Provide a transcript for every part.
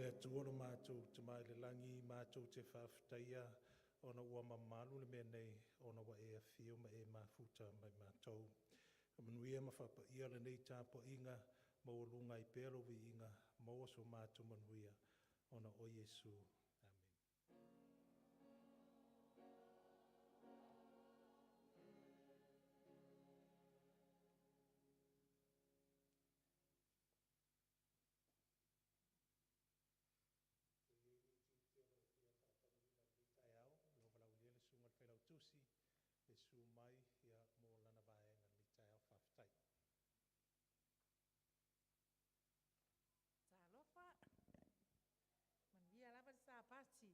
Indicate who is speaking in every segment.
Speaker 1: Le Atua lo matou Tama i le lagi, matou te faafetaia ona ua mamalu le mea nei ona ua e afio ma e mafuta mai matou. Faamanuia ma faapaia lenei tapuaiga, maualuga ai pea lou viiga, maua so matou manuia ona o Iesu. Amene. Taeao, ua valaaulia le susuga i le Failautusi e susu mai ia mo lana vaega i lenei taeao. Faafetai.
Speaker 2: Talofa, manuia lava le Sapati.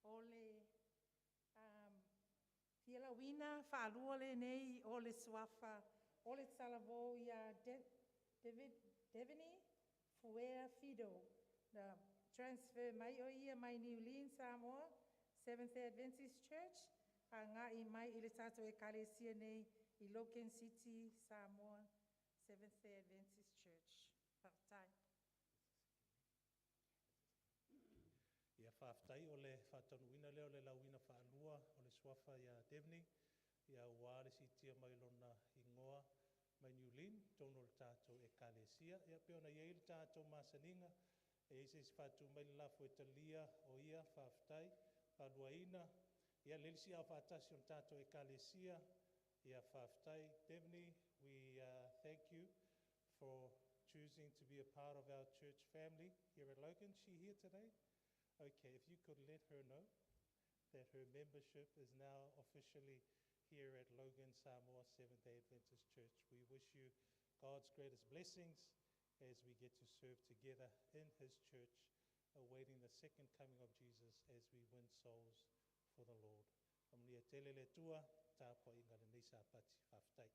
Speaker 2: O le fia lauina faalua lenei o le suafa o le Talavou ia Deveny Fuea Fido. Na transfer mai o ia mai Niulin Samoa Seventh Adventist Church agai mai i le tatou Ekalesia nei i Logan City Samoa Seventh Adventist Church. Faafetai.
Speaker 1: Ia faafetai, o le faataunuuina lea o le lauina faalua o le suafa ia Deveny, ia ua le siitia mai lona igoa mai Niulin totonu o le tatou Ekalesia. Ia pei ona i ai le tatou masaniga, e i ai se isi faatu mai le lafo e talia o ia faafetai faaluaina. Ia lelei le siia faatasi o le tatou Ekalesia. Ia faafetai. Deveny, we thank you for choosing to be a part of our church family here at Logan. She here today? Okay, if you could let her know that her membership is now officially here at Logan Samoa Seventh-day Adventist Church. We wish you God's greatest blessings as we get to serve together in his church, awaiting the second coming of Jesus as we win souls for the Lord. Faamanuia tele le Atua, tapuaiga lenei Sapati. Faafetai.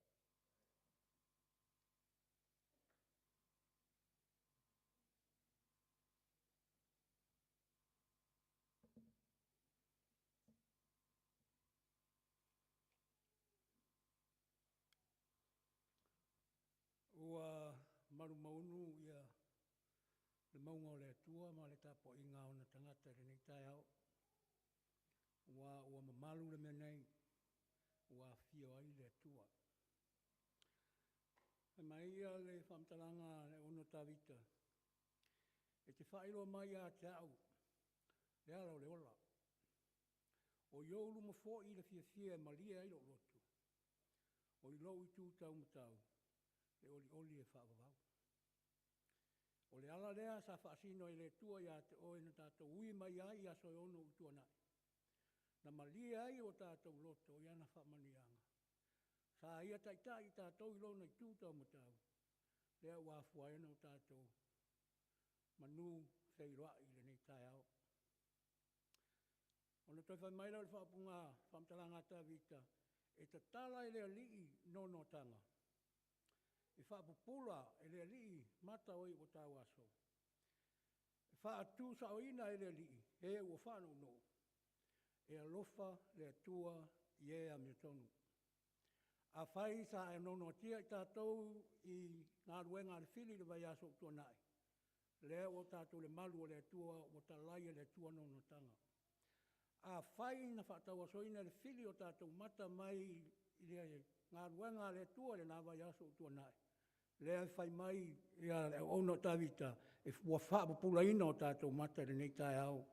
Speaker 3: Ua malumaunu ia le mauga o le Atua ma le tapuaiga a ona tagata i lenei taeao. Ua mamalu le mea nei, ua afio ai le Atua. Fai mai ia le faamatalaga a le auauna Tavita, e te faailoa mai ia te au le ala o le ola. O i ou luma foi le fiafia e malie ai lou loto, o i lou itu taumatau le olioli e faavavau. O le ala lea sa faasino ai le Atua ia te oe na tatou ui mai ai i aso e ono ua tuanai, na malie ai o tatou loto i ana faamanuiaga. Sa ia taitai i tatou i lona itu taumatau, lea ua afua ai ona o tatou manu feiloai i lenei taeao. Ona toe fai mai lea o le faaupuga faamatalaga a Tavita, e tatala e le Alii noanoataga, e faapupula e le Alii mata o e ua tauaso, e faatusaoina e le Alii e ua faanounou, e alofa le Atua i e amiotonu. Afai sa e noanoatia i tatou i galuega a le fili i le vaiaso ua tuanai, lea ua tatou le malu o le Atua ua talai e le Atua noanoataga. Afai na faatauasoina e le fili o tatou mata mai i le galuega a le Atua i lena vaiaso ua tuanai, lea e fai mai le auauna o Tavita, ua faapupulaina o tatou mata i lenei taeao.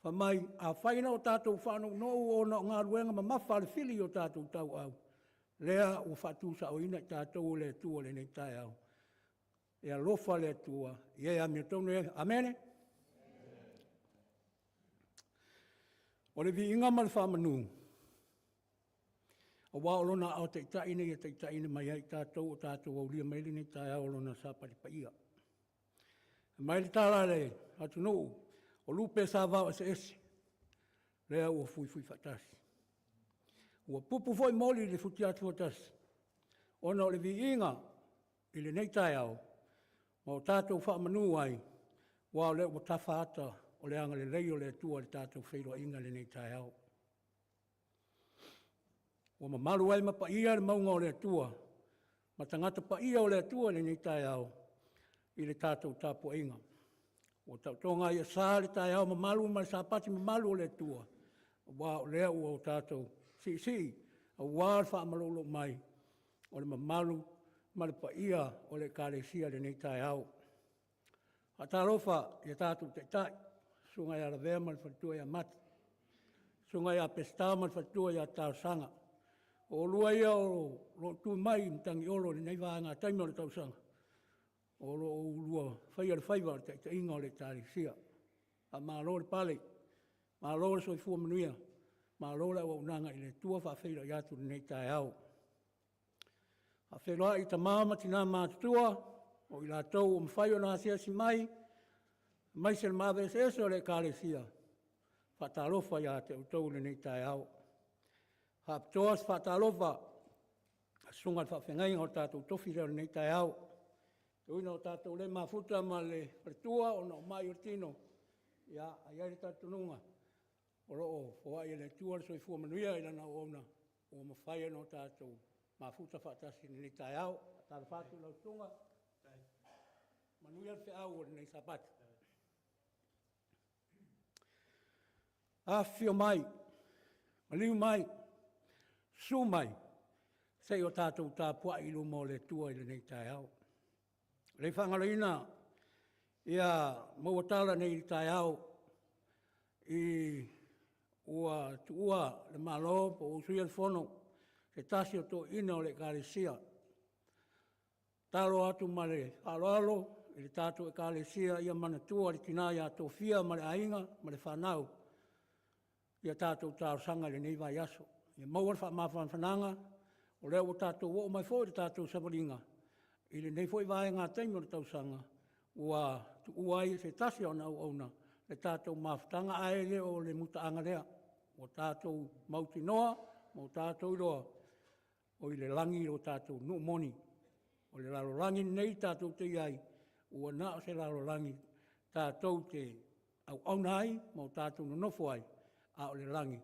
Speaker 3: Fai mai, afai na o tatou faanounou ona o galuega mamafa a le fili i o tatou tauau, lea ua faatusaoina i tatou e le Atua i lenei taeao. E alofa le Atua i e amiotonu. Amene. O le viiga ma le faamanu, aua o lona aao taitai nei e taitaiina mai ai i tatou o tatou aulia mai lenei taeao o lona sapati paia. E mai le tala a le atunuu, o lupe sa vao eseese, lea ua fuifui faatasi. Ua pupu foi moli i le futiafu e tasi, ona o le viiga i lenei taeao, ma o tatou faamanu ai, aua o lea ua tafa ata o le agalelei o le Atua i le tatou feiloaiga i lenei taeao. Ua mamalu ai ma paia le mauga o le Atua ma tagata paia o le Atua i lenei taeao i le tatou tapuaiga. Ua taotoga a i'asa le taeao mamalu ma le Sapati mamalu o le Atua, aua o lea ua tatou siisii aua le faamaloulou mai o le mamalu ma le paia o le Ekalesia i lenei taeao. E faatalofa i o tatou Taitai, le Susuga ia Lavea ma le faletua ia Mati, le Susuga ia Peseta ma le faletua ia Talosaga. O oulua ia o lo o tu mai i matagiolo i lenei vaega taimi o le tausaga, o lo o oulua faia le faiva o le taitaiga o le Ekalesia. Faamalo le pale, malo le soifua manuia, malo le auaunaga i le Atua. E faafeiloai atu i lenei taeao. E faafeiloai i tama ma tina matutua o i latou ua mafai ona asiasi mai aemaise le maave eseese o le Ekalesia, e faatalofa ia te outou i lenei taeao. E faapitoa se faatalofa i le susuga i le faafeagaiga o le tatou tofi lea i lenei taeao. E ui ina tatou le mafuta ma le faletua ona o mai o le tino, ae i ai le talitonuga o lo o foai e le Atua le soifua manuia i lana auauna ua mafai ona tatou mafuta faatasi i lenei taeao. E faatalofa atu i lau susuga, manuia le feau o lenei Sapati. Afifio mai, maliu mai, susu mai, se i o tatou tapuai i luma o le Atua i lenei taeao. E le faagaloina maua tala nei i le taeao ua tuua le Malo po ua usuia le Fono e se tasi o toeaina o le Ekalesia. E tatalo atu ma le faaaloalo i le tatou Ekalesia ia manatua le tina ia Tofia ma le aiga ma le fanau i a tatou talosaga i lenei vaiaso. Ia maua le faamafanafanaga, o lea ua tatou oo mai foi i le tatou savaliga i lenei foi vaega taimi o le tausaga ua tuua ai e se tasi o ana auauna le tatou mafutaga, ae le o le mutaaga lea. Ua tatou mautinoa ma ua tatou iloa, o i le lagi lo tatou nuu moni. O le lalolagi lenei tatou te i ai, ua na o se lalolagi tatou te auauna ai ma o tatou nonofo ai, a o le lagi,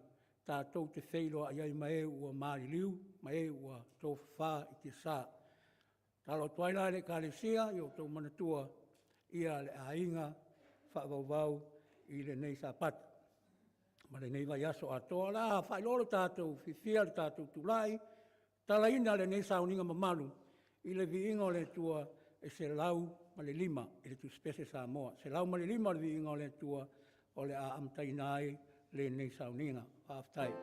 Speaker 3: tatou te feiloai ai ma e ua maliliu ma e ua tofafa i tiasa. E tatalo atu ai la i le Ekalesia, ia outou manatua le aiga faavauvau i lenei Sapati ma lenei vaiaso atoa. O le a faailoa lo tatou fiafia i le tatou tulai e tatalaina lenei sauniga mamalu i le viiga o le Atua e 105 i le tusipese a Samoa. E 105 le viiga o le Atua o le a amataina ai lenei sauniga. Faafetai.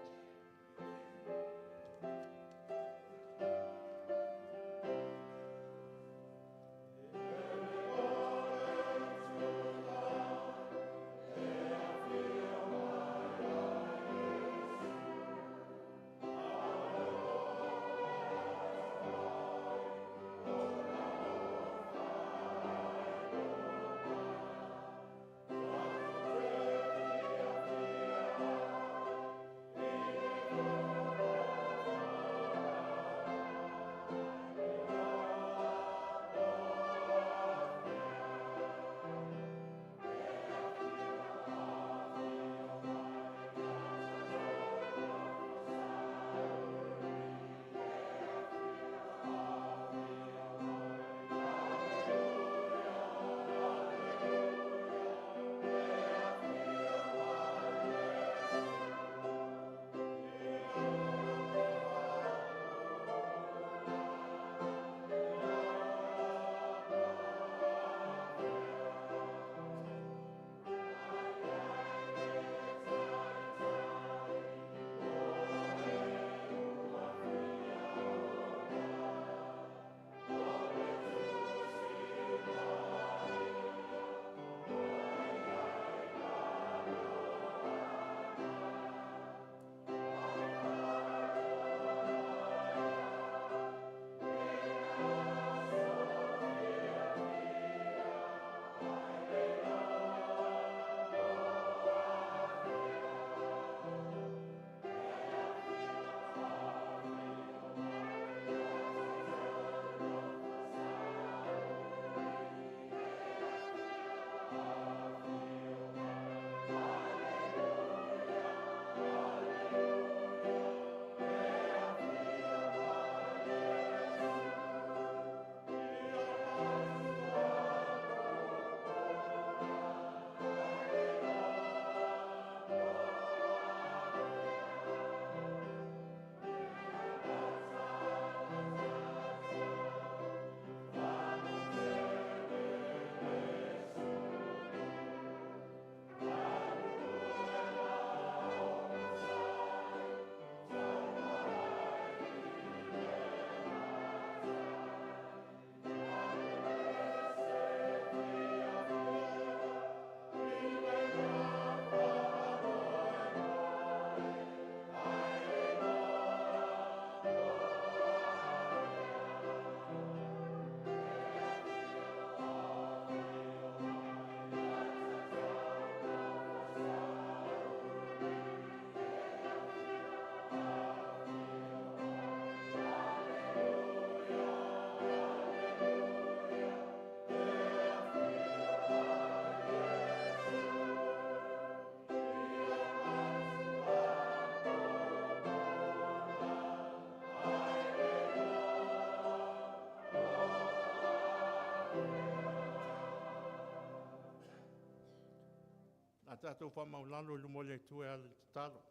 Speaker 4: Tatou faamaualalo i luma o le Atua e ala i le tatalo.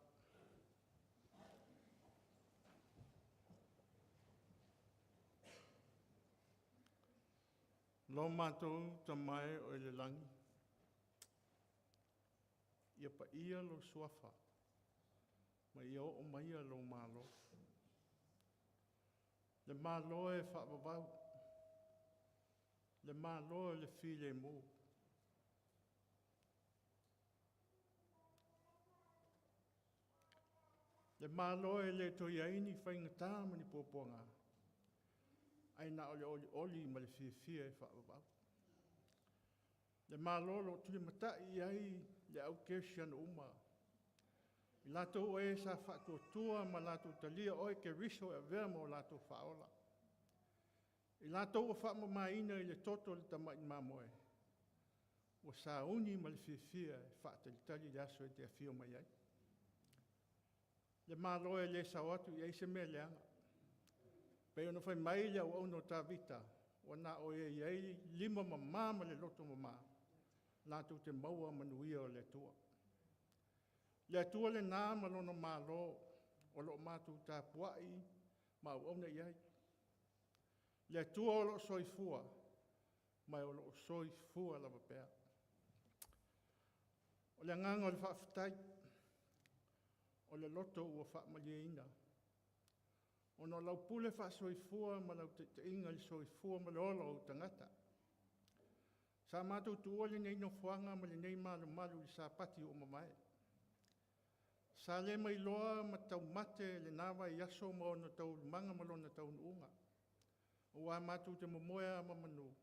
Speaker 4: Lo matou Tama e o i le lagi, ia paia lou suafa ma ia oo maia lou Malo. Le Malo e faavavau, le Malo o le filemu. Le Malo e le toe i ai ni faigata ma ni puapuaga, ae na o le olioli ma le fiafia e faavavau. Le Malo o lo o tulimatai i ai le au kerisiano uma, i latou o e sa faatuatua ma latou talia oe Keriso e avea ma o latou Faaola. I latou ua faamamaina i le toto o le Tamai Mamoe, ua sauni ma le fiafia e faatalitali le aso e te afio mai ai. Le Malo e le sao atu i ai se mea leaga, pei ona fai mai le auauna a Tavita, “Ua na o e i ai lima mama ma le loto mama, latou te maua manuia o le Atua.” Le Atua lena ma Lona Malo o lo o matou tapuai ma auauna i ai. Le Atua o lo o soifua ma o lo o soifua lava pea. O le agaga o le faafetai, o le loto ua faamalieina, ona o lau pule faasoifua ma lau taitaiga i le soifua ma le ola o ou tagata. Sa matou tuua lenei nofoaga ma lenei malumalu i le Sapati ua mavae. Sa le mailoa ma taumate lena vaiaso ma ona taualumaga ma lona taunuuga, aua matou te momoe lava ma manu,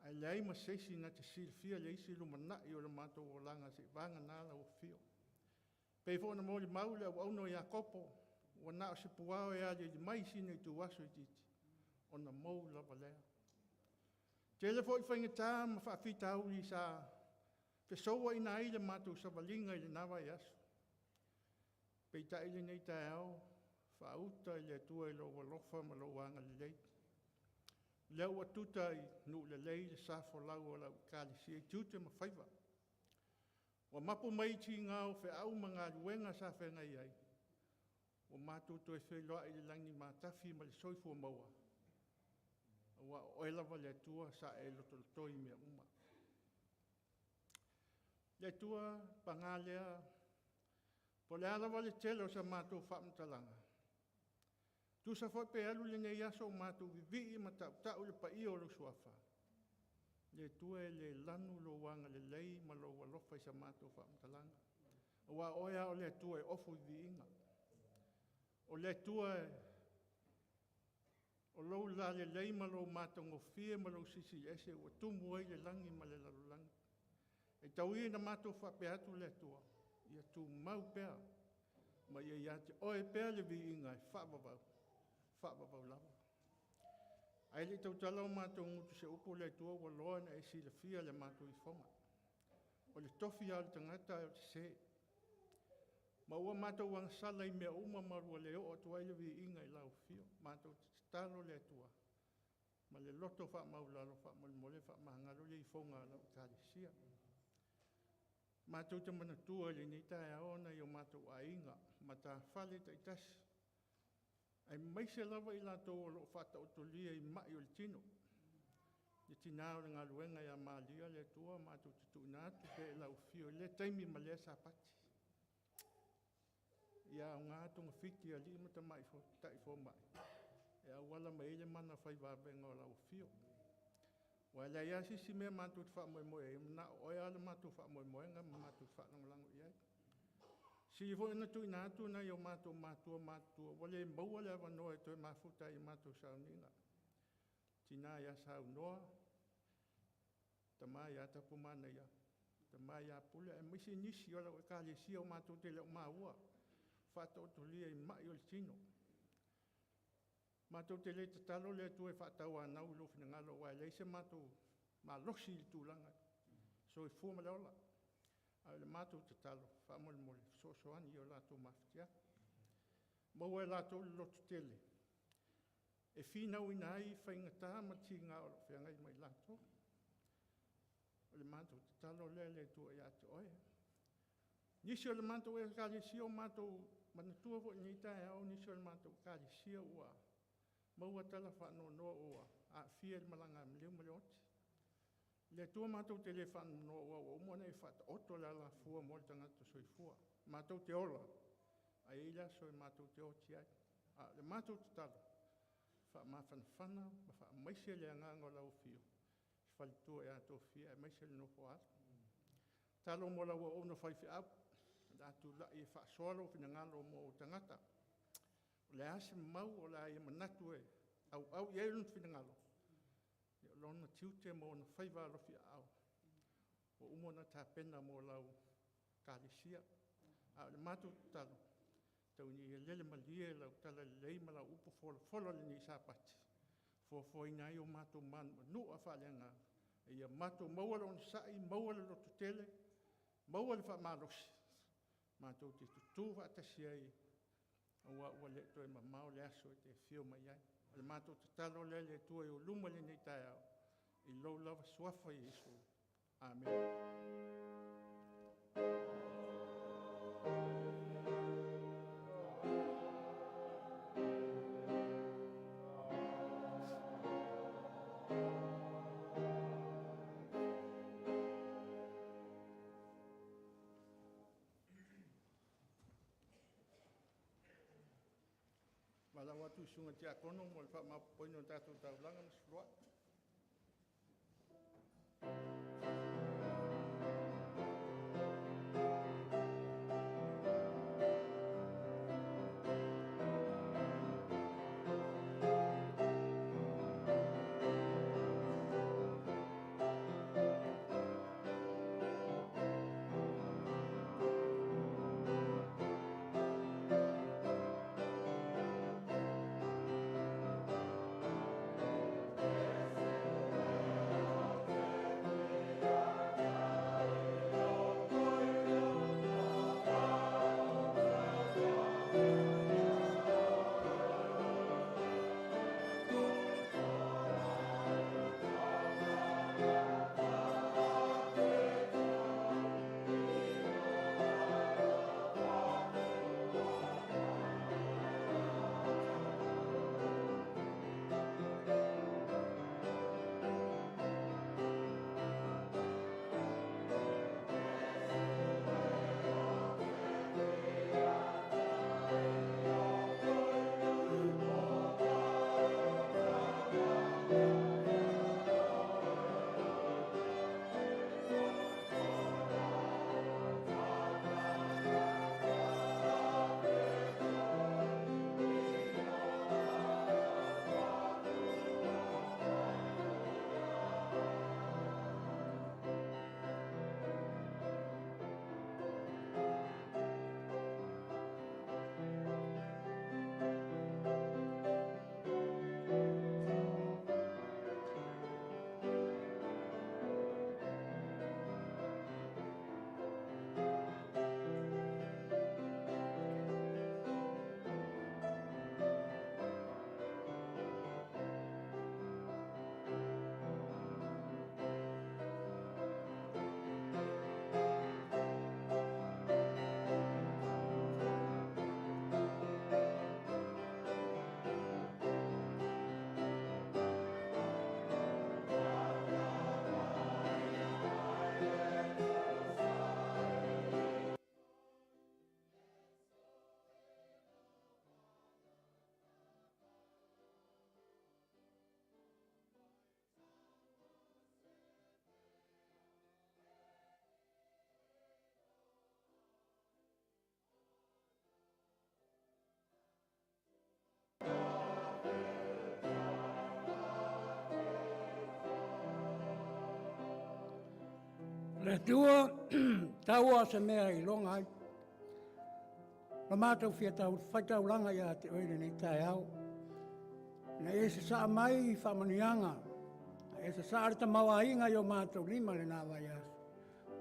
Speaker 4: ae leai ma se isi na te silafia le isi lumanai o le matou olaga seiavagana lau afio. E pei foi ona molimau le auauna o Iakopo, “Ua na o se puao e aliali mai i sina ituaso itiiti, ona mou lava lea.” E tele foi faigata ma faafitauli sa fesouaina ai le matou savaliga i lena vaiaso, peitai i lenei taeao, faauta i le Atua i lou alofa ma lou agalelei, lea ua tuta i Nuulelei le sa folau o lau Ekalesia i tiute ma faiva. Ua mapu mai i tiga o feau ma galuega sa feagai ai, ua matou toe feiloai i le lagi matafi ma le soifua maua, aua o Oe lava le Atua sa e lotolotoi i mea uma. Le Atua, paga lea, po o le a lava le tele o sa matou faamatalaga, tusa foi pe alu lenei aso o matou vivii ma tautau le paia o lou Suafa, le Atua e le lanu lou agalelei ma lou alofa i sa matou faamatalaga, aua o Oe lava o le Atua e ofo i viiga. O le Atua o lou lalelei ma lou matagofie ma lou Silisili Ese ua tumu ai le lagi ma le lalolagi. E tau ia ina matou faapea atu le Atua, ia tumau pea ma ia ia te Oe pea le viiga e faavavau, faavavau lava. Ae le i tautala o matou gutu i se upu le Atua, ua loa ona e silafia le matou ifoga, o le tofi lava o le tagata o le sese, ma ua matou agasala i mea uma ma ua le oo atu ai le viiga i lau Afio. Matou te tatalo le Atua ma le loto faamaualalo, faamolemole faamagalo le ifoga a lau Ekalesia. Matou te manatua i lenei taeao nai o matou aiga, matafale taitasi, aemaise lava i latou o lo o faataotolia i mai o le tino. Le tina o le galuega ia Maria, le Atua, matou te tuuina atu pea i lau Afio i lea taimi ma lea Sapati. Ia aoga togafiti a alii ma tamaitai fomai e auala mai ai le mana fai vavega o lau Afio. Aua e leai lava se isi mea matou te faamoemoe i ai, na o Oe lava le matou faamoemoega ma matou te faalagolago i ai. E sili foi ona tuuina atu nai o matou matua matutua ua le maua le avanoa e toe mafuta ai i a matou sauniga, le tina ia Saunoa, le tama ia Tapumanaia, le tama ia Pule aemaise nisi o lau Ekalesia matou te le o maua o faataotolia i mai o le tino. Matou te le tatalo le Atua e faatauanau i lou finagalo aua e leai se matou malosi i le tulaga soifua ma le ola. A o le matou tatalo, faamolemole, fesoasoani i o latou mafatiaga, maua e latou le lototele e finauina ai faigata ma tiga o lo o feagai ma i latou. O le matou tatalo lea le Atua ia te Oe. Nisi o le matou Ekalesia o matou manatua foi i lenei taeao nisi o le matou Ekalesia ua maua tala faanoanoa ua aafia i le malaga a maliu ma le oti. Le Atua matou te le faanoanoa aua ua uma ona e faataoto le alafua mo le tagata soifua. Matou te ola, ae i ai le aso e matou te oti ai. A o le matou tatalo, faamafanafana ma faamaise le agaga o lau afio i faletua ia Tofiae aemaise le nofo a alo. Tatalo mo lau auauna faifeau o le a tulai e faasoa lou finagalo mo ou tagata. O le a se mau o le a ia manatu e auau i ai lona finagalo, o lona tiute ma ona faiva alofiaao ua uma ona tapena mo lau Ekalesia. A o le matou tatalo, tau ina ia lele malie lau talalelei ma lau upu folafola i lenei Sapati e foafoaina ai o matou manumanua faaleagaga ina ia matou maua le onosai, maua le lototele, maua le faamalosi matou te tutu faatasi ai aua ua le toe mamao le aso e te afio mai ai. O le matou tatalo lea le Atua i ou luma i lenei taeao, i lou lava suafa Iesu. Amene. Valaau atu i le susuga i le Tiakono mo le faamaopoopoina o le tatou taulaga ma se fuluai.
Speaker 3: Le Atua, taua se mea e iloga ai. La matou fia tau, faitaulaga ia te oe lenei taeao. Na e sasaa mai i faamanuiaga, na e sasaa le tamaoaiga i o matou lima lena vaiaso.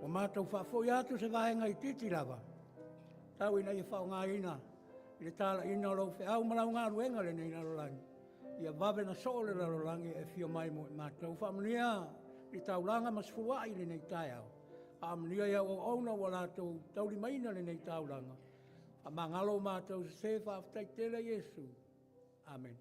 Speaker 3: Ua matou faafoi atu se vaega itiiti lava, tau ina ia faaaogaina i le talaiina o lau feau ma lau galuega lenei lalolagi, ia vave na soo le lalolagi e afio mai mo i matou. Faamanuia I le taulaga ma sefuluai i lenei taeao. Faamanuia i au auauna ua latou taulimaina lenei taulaga. Faamagalo matou sesē, faafetai tele Iesu. Amene.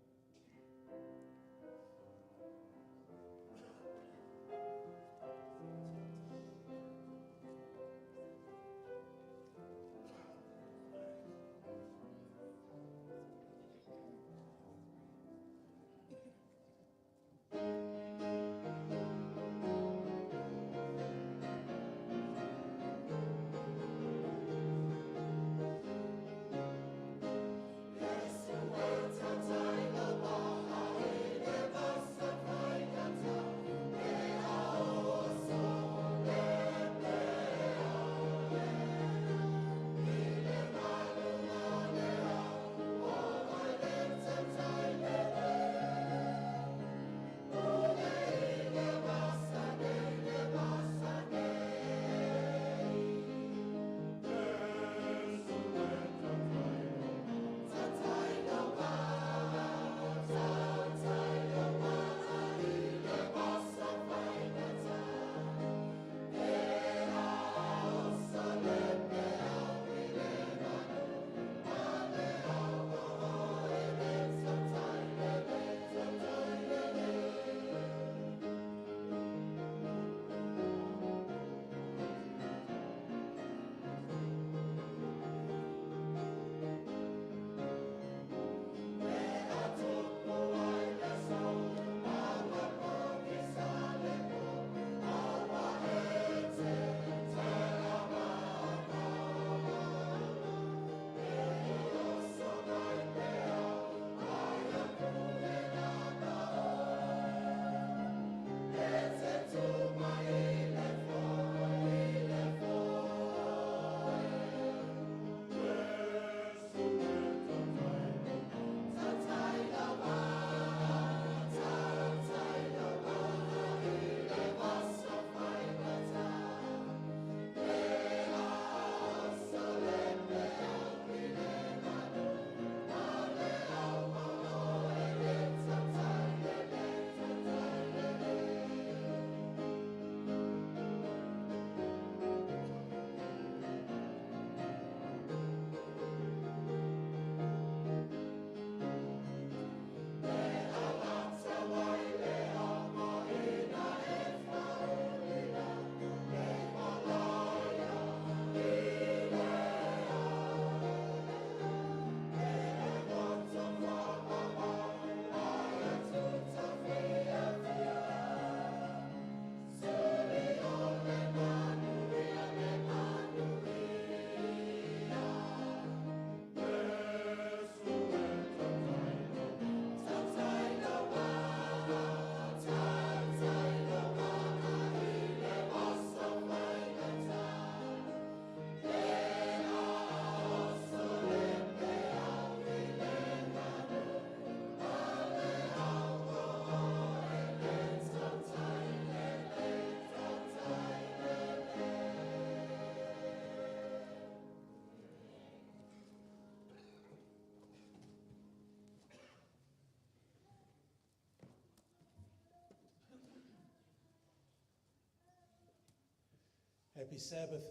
Speaker 1: Happy Sabbath.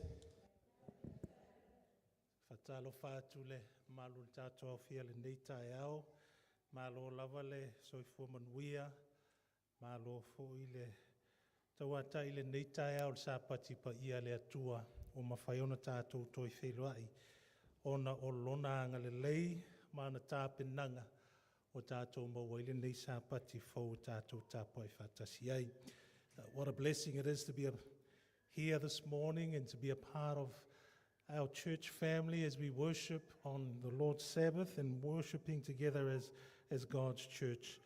Speaker 1: Faatalofa atu le mamalu o le tatou aofia i lenei taeao. Malo lava le soifua manuia, malo foi le tauatai i lenei taeao o le Sapati paia a le Atua ua mafai ona tatou toe feiloai ona o Lona agalelei ma ana tapenaga ua tatou maua ai lenei Sapati fou tatou te tapuai faatasi ai. What a blessing it is to be here this morning and to be a part of our church family as we worship on the Lord's Sabbath and worshiping together as God's church.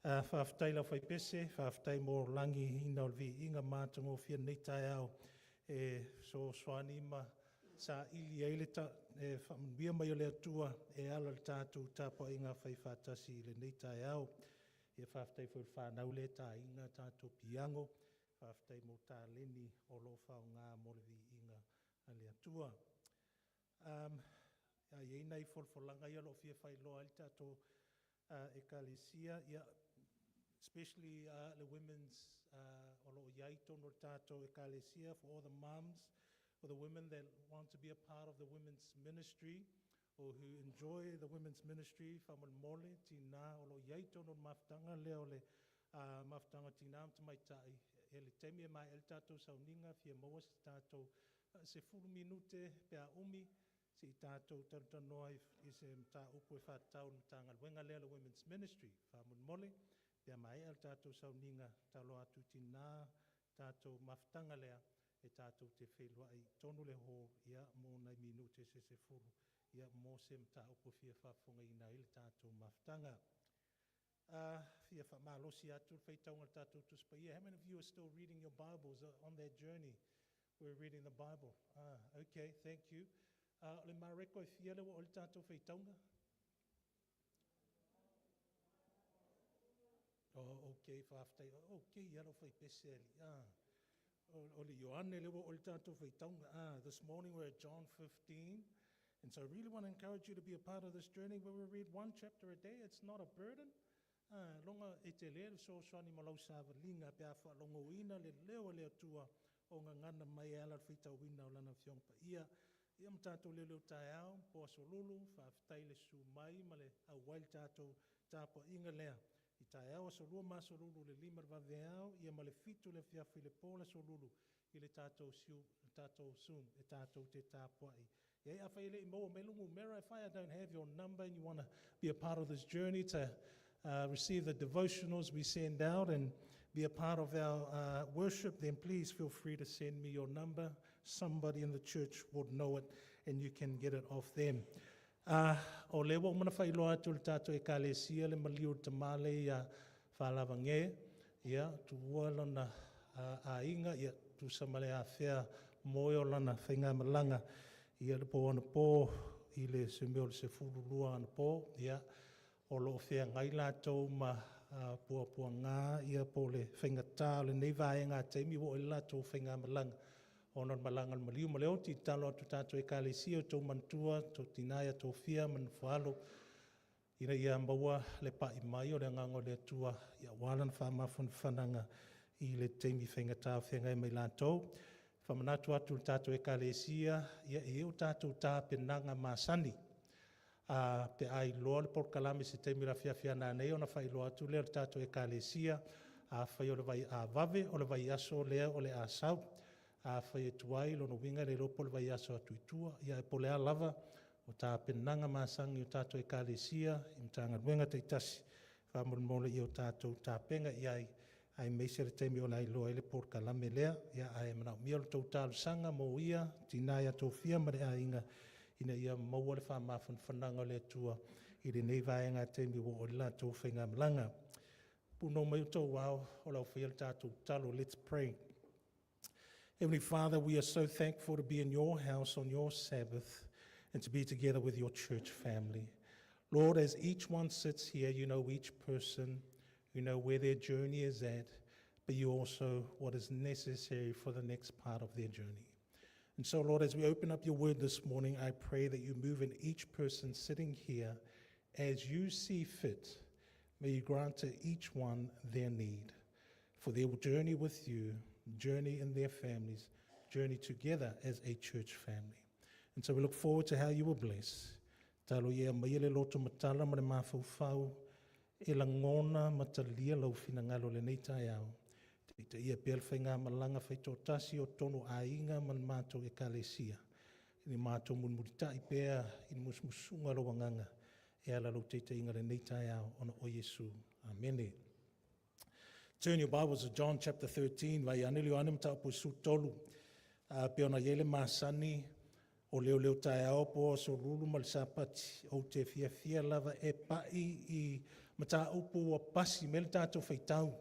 Speaker 1: Faafetai le aufaipese, faafetai mo le lagiina o le viiga matagofie i lenei taeao e fesoasoani ma saili ai le faamanuia mai o le Atua e ala i le tatou tapuaiga faifaatasi i lenei taeao. Ia faafetai foi i le fanau lea e taina tatou piano, faafetai mo taleni o lo o faaaoga mo le viiga o le Atua. A i ai nai folafolaga ia o lo o fia faailoa ai le tatou Ekalesia, ia, Especially le women's o lo o i ai i totonu o le tatou Ekalesia, for all the moms, for the women that want to be a part of the women's ministry or who enjoy the women's ministry, faamolemole, tinā o lo o i ai i totonu o le mafutaga lea o le mafutaga o tinā ma tamaitai, i le taimi e maea ai le tatou sauniga, fia maua se tatou 10 minute pe a umi, se i tatou talatalanoa i se mataupu e faatatau i le Matagaluega lea, le Women's Ministry. Faamolemole, pe a maea le tatou sauniga, tatalo atu i tinā, tatou mafutaga lea, e tatou te feiloai i totonu le hall mo nai minute se 10 mo se mataupu e fia faafofogaina ai le tatou mafutaga. Fia faamalosi atu le faitauga o le tatou Tusi Paia. How many of you are still reading your Bibles on that journey? We're reading the Bible. Ah, okay, thank you. Le Mareko e fia le ua o le tatou faitauga? Oh, okay, faafetai. Okay, ia lau fai pese ali. Ah, o le Ioane le ua o le tatou faitauga. Ah, this morning we're at John 15. And so I really want to encourage you to be a part of this journey where we read one chapter a day. It's not a burden. Ah, longa e te le fesoasoani mo lau savaliga pe a faalogoina le leo o le Atua o gagana mai e ala le faitauina o lana Afioga Paia. Ia ma tatou leoleo taeao, po aso lulu, faafetai le susu mai ma le auai le tatou tapuaiga lea. I taeao aso lua ma aso lulu le 5 le vaveao, ia ma le 7 le afiafi le po le aso lulu i le tatou, siu, le tatou Zoom e tatou te tapuai. Ia, afai e le i maua mai lou numera, if I don't have your number and you want to be a part of this journey to receive the devotionals we send out and be a part of our worship, then please feel free to send me your number. Somebody in the church would know it and you can get it off them. O lea ua uma ona faailoa atu le tatou Ekalesia le maliu o le tamā lea ia Faalavage, ia, tuua lona aiga, ia, tusa ma le afea moe o lana faigamalaga, ia le po anapo i le se mea o le 12 anapo, ia, o lo o feagai latou ma puapuaga ia po o le faigatā o lenei vaega taimi ua oo i le latou faigamalaga ona o le malaga o le maliu ma le oti. Tatalo atu tatou Ekalesia, outou manatua tou tina ia Tofia ma Nofo ina ia maua le pai mai o le agaga o le Atua ia aua lana faamafanafanaga i le taimi faigata o feagai ma i latou. Faamanatu atu i le tatou Ekalesia, ia e i ai o tatou tapenaga masani. A pe a iloa le polokalame se taimi o le afiafi a nanei ona faailoa atu lea o le tatou Ekalesia. Afai o le vai a vave, o le vaiaso lea o le a sau. Afai e tuai, lona uiga le iloa po o le vaiaso atu i tua. Ia po o le a lava o tapenaga masani o tatou Ekalesia i Matagaluega taitasi, faamolemole ia o tatou tapena i ai, aemaise le taimi o le a iloa ai le polokalame lea. Ia, ae manaomia le tou talosaga mo ia tina ia Tofia ma le aiga ina ia maua le faamafanafanaga o le Atua i lenei vaega taimi ua oo i le latou faigamalaga. Punou mai outou ao o le au faia le tatou tatalo. Let's pray. Heavenly Father, we are so thankful to be in your house on your Sabbath and to be together with your church family. Lord, as each one sits here, you know each person, you know where their journey is at, but you also what is necessary for the next part of their journey. And so, Lord, as we open up your word this morning, I pray that you move in each person sitting here as you see fit. May you grant to each one their need for their journey with you, journey in their families, journey together as a church family. And so we look forward to how you will bless. Talo ia mai le loto matala ma le mafaufau e lagona ma talia lau finagalo lenei taeao. Te ia pea le faigamalaga faitoatasi o tonu aiga ma le matou Ekalesia. I matou mulimulitai pea i le musumusuga lau agaga e ala lau taitaiga lenei taeao ona o Iesu. Amene. Turn your Bibles to John chapter 13, vai ane le Ioane mataupu 13. Pe ona i ai le masani o leo leo taeao po aso lulu ma le Sapati, ou te fiafia lava e pai i mataupu ua pasi mai le tatou faitau.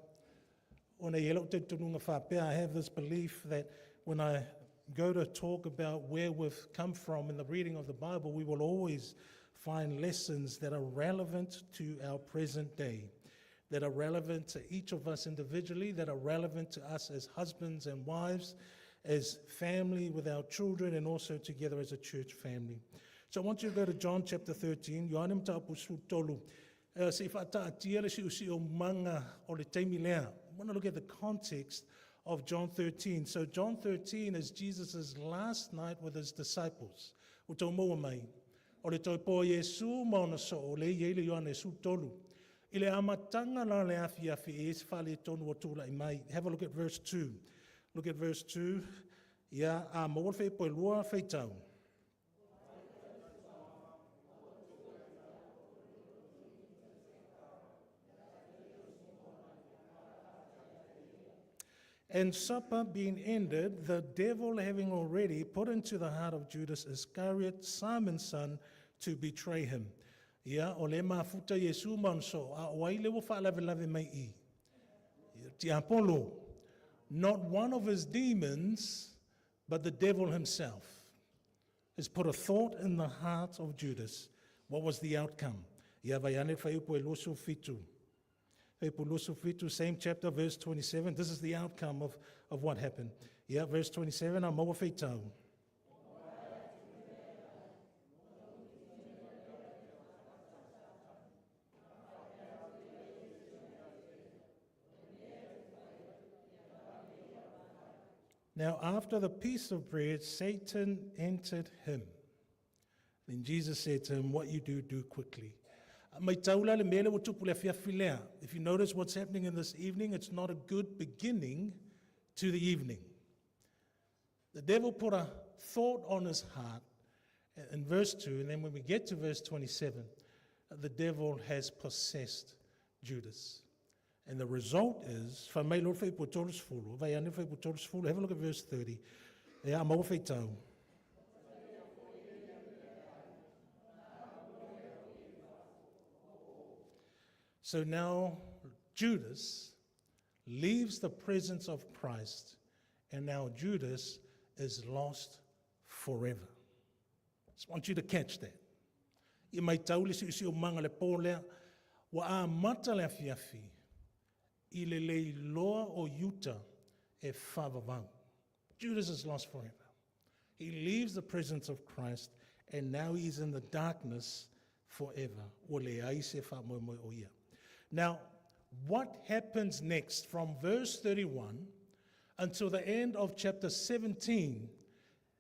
Speaker 1: Ona i ai lau talitonuga faapea, I have this belief that when I go to talk about where we've come from in the reading of the Bible, we will always find lessons that are relevant to our present day, that are relevant to each of us individually, that are relevant to us as husbands and wives, as family with our children, and also together as a church family. So I want you to go to John chapter 13, Ioane mataupu 13. Se i faataatia le siosiomaga o le taimi lea. I want to look at the context of John 13. So John 13 is Jesus' last night with his disciples. Ua outou maua mai. O le toe po o Iesu ma ona soo, lea e i ai le Ioane 13. I le amataga la o le afiafi, e i ai se faaletonu ua tulai mai. Have a look at verse 2. Look at verse 2. Ia, a maua le fuaiupu e lua, faitau. And supper being ended, the devil having already put into the heart of Judas Iscariot, Simon's son, to betray him. Ia, o lea e mafuta Iesu ma ona soo, a o ai lea ua faalavelave mai i i? Ia, Tiapolo. Not one of his demons, but the devil himself has put a thought in the heart of Judas. What was the outcome? Ia, vaai ane le fuaiupu e 27. Fuaiupu 27, same chapter, verse 27. This is the outcome of what happened. Ia, verse 27, a maua faitau. Now, after the piece of bread, Satan entered him. Then Jesus said to him, What you do, do quickly. Maitau la le mea lea ua tupu i le afiafi lea. If you notice what's happening in this evening, it's not a good beginning to the evening. The devil put a thought on his heart in verse 2, and then when we get to verse 27, the devil has possessed Judas. And the result is, fai mai loa le fuaiupu 30, vaai ane le fuaiupu 30, have a look at verse 30. Ia, a maua faitau. So now Judas leaves the presence of Christ, and now Judas is lost forever. Just want you to catch that. I maitau le siosiomaga i le po lea, ua amata le afiafi i le le iloa o Iuta e faavavau. Judas is lost forever. He leaves the presence of Christ and now he is in the darkness forever. Ua leai se faamoemoe o ia. Now, what happens next from verse 31 until the end of chapter 17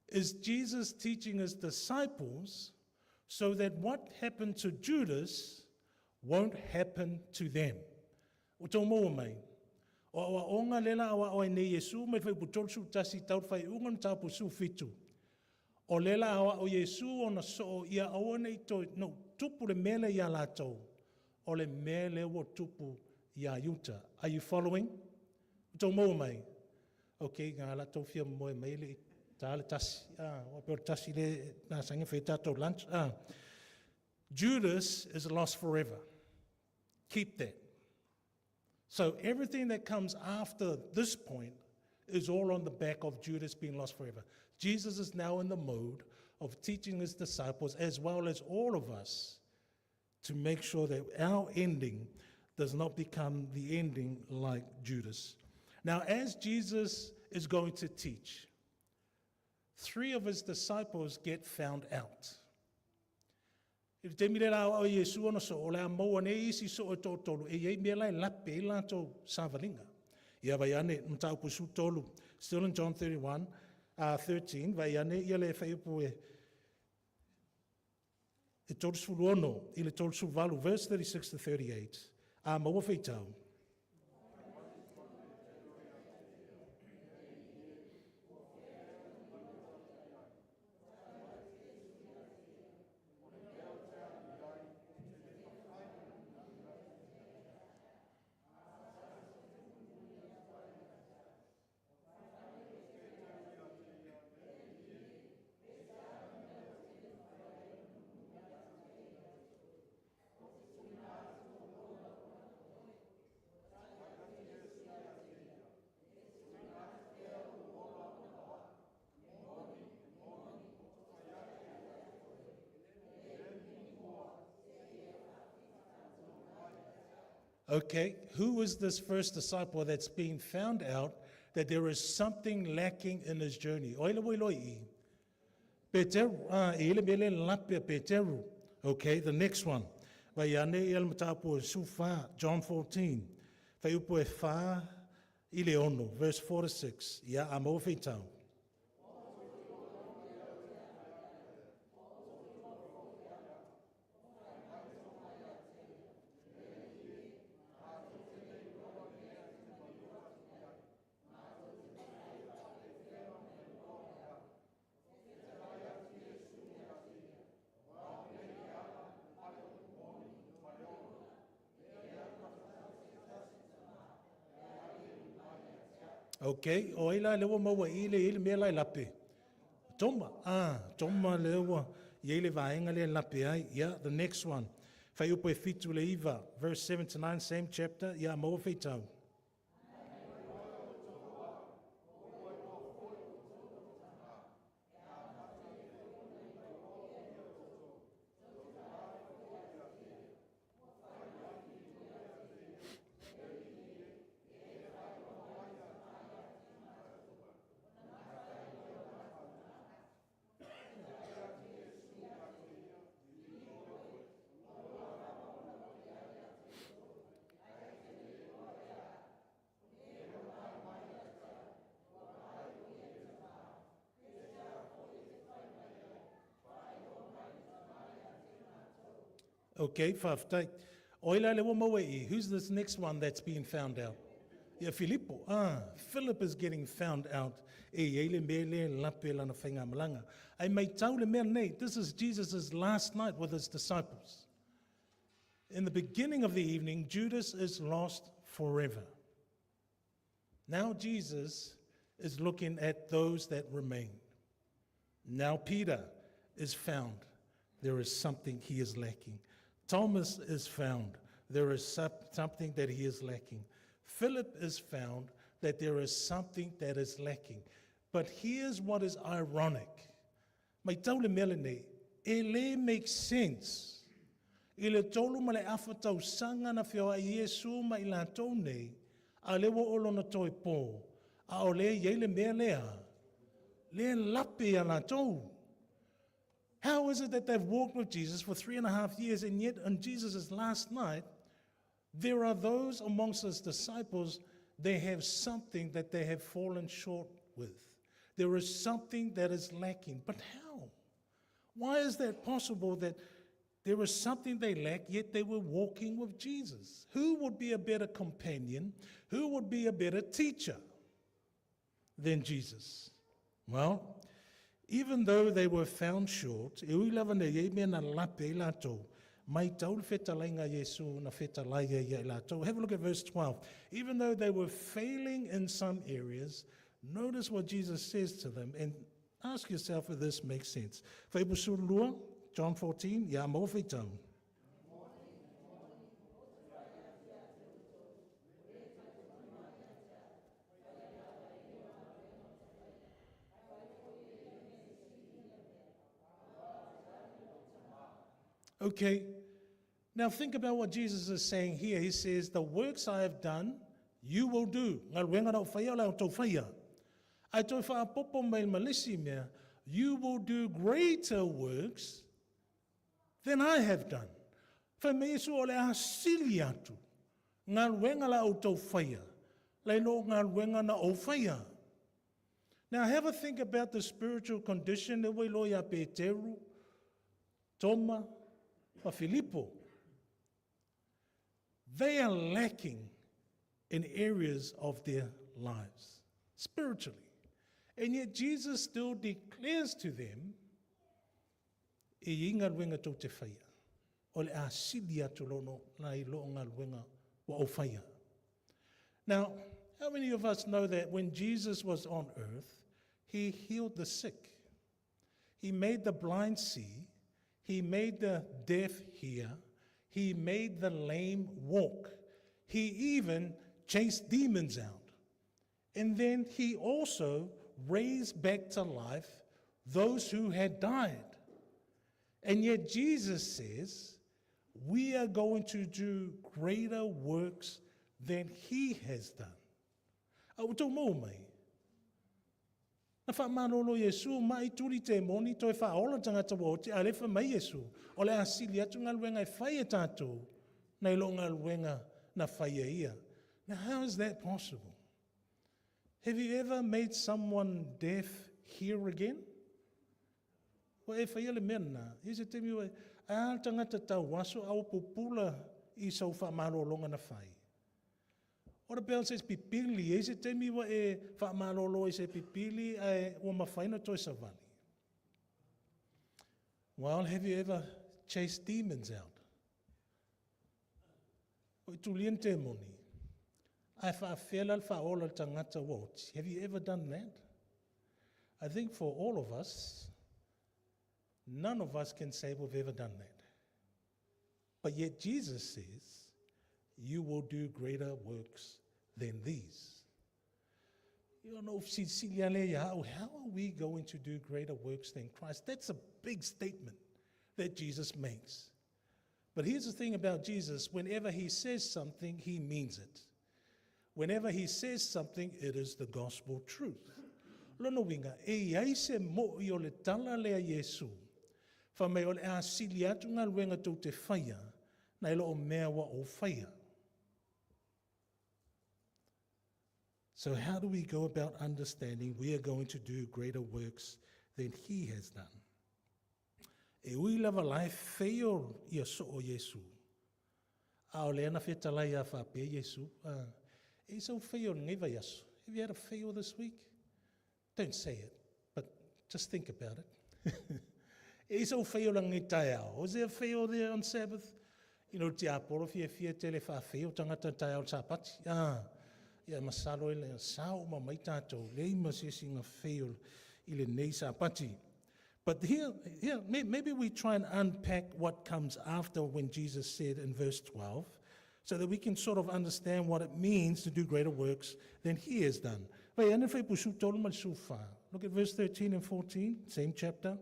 Speaker 1: is Jesus teaching his disciples so that what happened to Judas won't happen to them. Ua outou maua mai. O aoaoga lea la aoao ai nei Iesu mai le fuaiupu 31 tau le faaiuga o le mataupu 17. O lea la aoao Iesu ona soo ia aua ne i toe no tupu le mea lea ia latou, o le mea lea ua tupu ia Iuta. Are you following? Ua outou maua mai? Ok, nga la tou fia moe mai le i ta le tasi. Ah, ua pei o le tasi le masani ona fai ai tatou lunch. Ah. Judas is lost forever. Keep that. So everything that comes after this point is all on the back of Judas being lost forever. Jesus is now in the mode of teaching his disciples as well as all of us to make sure that our ending does not become the ending like Judas. Now, as Jesus is going to teach, three of his disciples get found out. I le taimi lea la aoao ai Iesu ona soo, o le a maua nei isi soo e toatolu e i ai mea la e lape ai latou savaliga. Ia vaai ane, mataupu 13, still in John 31, 13, vaai ane ia le fuaiupu e e 36 i le 38, verse 36 to 38, a maua faitau. Okay, who is this first disciple that's been found out that there is something lacking in his journey? O ai le ua iloa i i? Peteru. Ah, e i ai le mea lea e lape a Peteru. Okay, the next one. Vai ane ia le mataupu e 14, John 14, fuaiupu e 4 i le 6, verse 4 to 6. Ia, a maua feitau. Okay, o ai la lea ua maua i i le mea la e lape? Toma. Ah, Toma lea ua i ai le vaega lea e lape ai. Yeah, the next one. Fuaiupu e 7 i le 9, verse 7 to 9, same chapter. Ia, maua feitau. Okay, faafetai. O ai la lea ua maua i i? Who's this next one that's been found out? Ia Filipo. Ah, Philip is getting found out. E i ai le mea lea lape lana faigamalaga. Ai mai tau le mea nei, this is Jesus' last night with his disciples. In the beginning of the evening, Judas is lost forever. Now Jesus is looking at those that remain. Now Peter is found. There is something he is lacking. Thomas is found. There is something that he is lacking. Philip is found that there is something that is lacking. But here's what is ironic. Mai tau le mea lenei, e le make sense. I le 3 ma le afa tausaga na feoai Iesu ma i latou nei, a le ua o lona toe pō, a o le i ai le mea lea, le lape ia latou. How is it that they've walked with Jesus for 3.5 years, and yet on Jesus' last night, there are those amongst his disciples, they have something that they have fallen short with. There is something that is lacking. But how? Why is that possible that there is something they lack, yet they were walking with Jesus? Who would be a better companion? Who would be a better teacher than Jesus? Well, even though they were found short, e ui lava nei e mea na lape i latou, mai tau le fetalaiga Iesu na fetalai ia i latou. Have a look at verse 12. Even though they were failing in some areas, notice what Jesus says to them and ask yourself if this makes sense. Fuaiupu 12, John 14, ia maua feitau. Okay, now think about what Jesus is saying here. He says, "The works I have done, you will do." Galuega na o whaia o le au whaia. Ai toi whaapopo mai malisi mea, you will do greater works than I have done. Fai mai Iesu o le a sili atu. Galuega la o tau whaia. Lai lo galuega na o whaia. Now have a think about the spiritual condition e wai lo ia Peteru, Toma, ma Filipo. They are lacking in areas of their lives, spiritually. And yet Jesus still declares to them, e i galuega tou te whaia. O le a sili atu lono lai lo galuega wa o whaia. Now, how many of us know that when Jesus was on earth, he healed the sick? He made the blind see. He made the deaf hear. He made the lame walk. He even chased demons out. And then he also raised back to life those who had died. And yet Jesus says, we are going to do greater works than he has done. A ua tou mai. Na faamalolo Iesu ma'i tuli temoni toe faaola tagata ua oti, a o lea e fai mai Iesu, o le a sili atu galuega e fai e tatou nai lo galuega na fai e ia. Now, how is that possible? Have you ever made someone deaf hear again? Ua e faia le mea lena? I se taimi ua e a le tagata tauaso a ua pupula i sau faamalologa na fai. What about se pipili? E i se taimi ua e faamalolo i se pipili ae ua mafai ona toe savali. Well, have you ever chased demons out? Ua e tulia ni temoni, ae faafefea la le faaola o le tagata ua oti? Have you ever done that? I think for all of us, none of us can say we've ever done that. But yet Jesus says, you will do greater works than these. How are we going to do greater works than Christ? That's a big statement that Jesus makes. But here's the thing about Jesus: whenever he says something, he means it. Whenever he says something, it is the gospel truth. Lona uiga, e iai se mo'i o le tala lea Iesu. Fai mai o le a sili atu galuega tou te faia, nai lo o mea ua ou faia. So how do we go about understanding we are going to do greater works than he has done? E ui lava la e fail ia soo Iesu. A o lea na fetalai a faapea Iesu, e i sau fail lenei vaiaso. Have you had a fail this week? Don't say it, but just think about it. E i sau fail lenei taeao. Was there a fail there on Sabbath? Tiapolo fiafia tele faafeil tagata taeao Sapati. Ah, ia masalo e le sao uma mai tātou, leai ma se isi na fail i lenei Sapati. But here, maybe we try and unpack what comes after when Jesus said in verse 12, so that we can sort of understand what it means to do greater works than he has done. Look at verse 13 and 14, same chapter.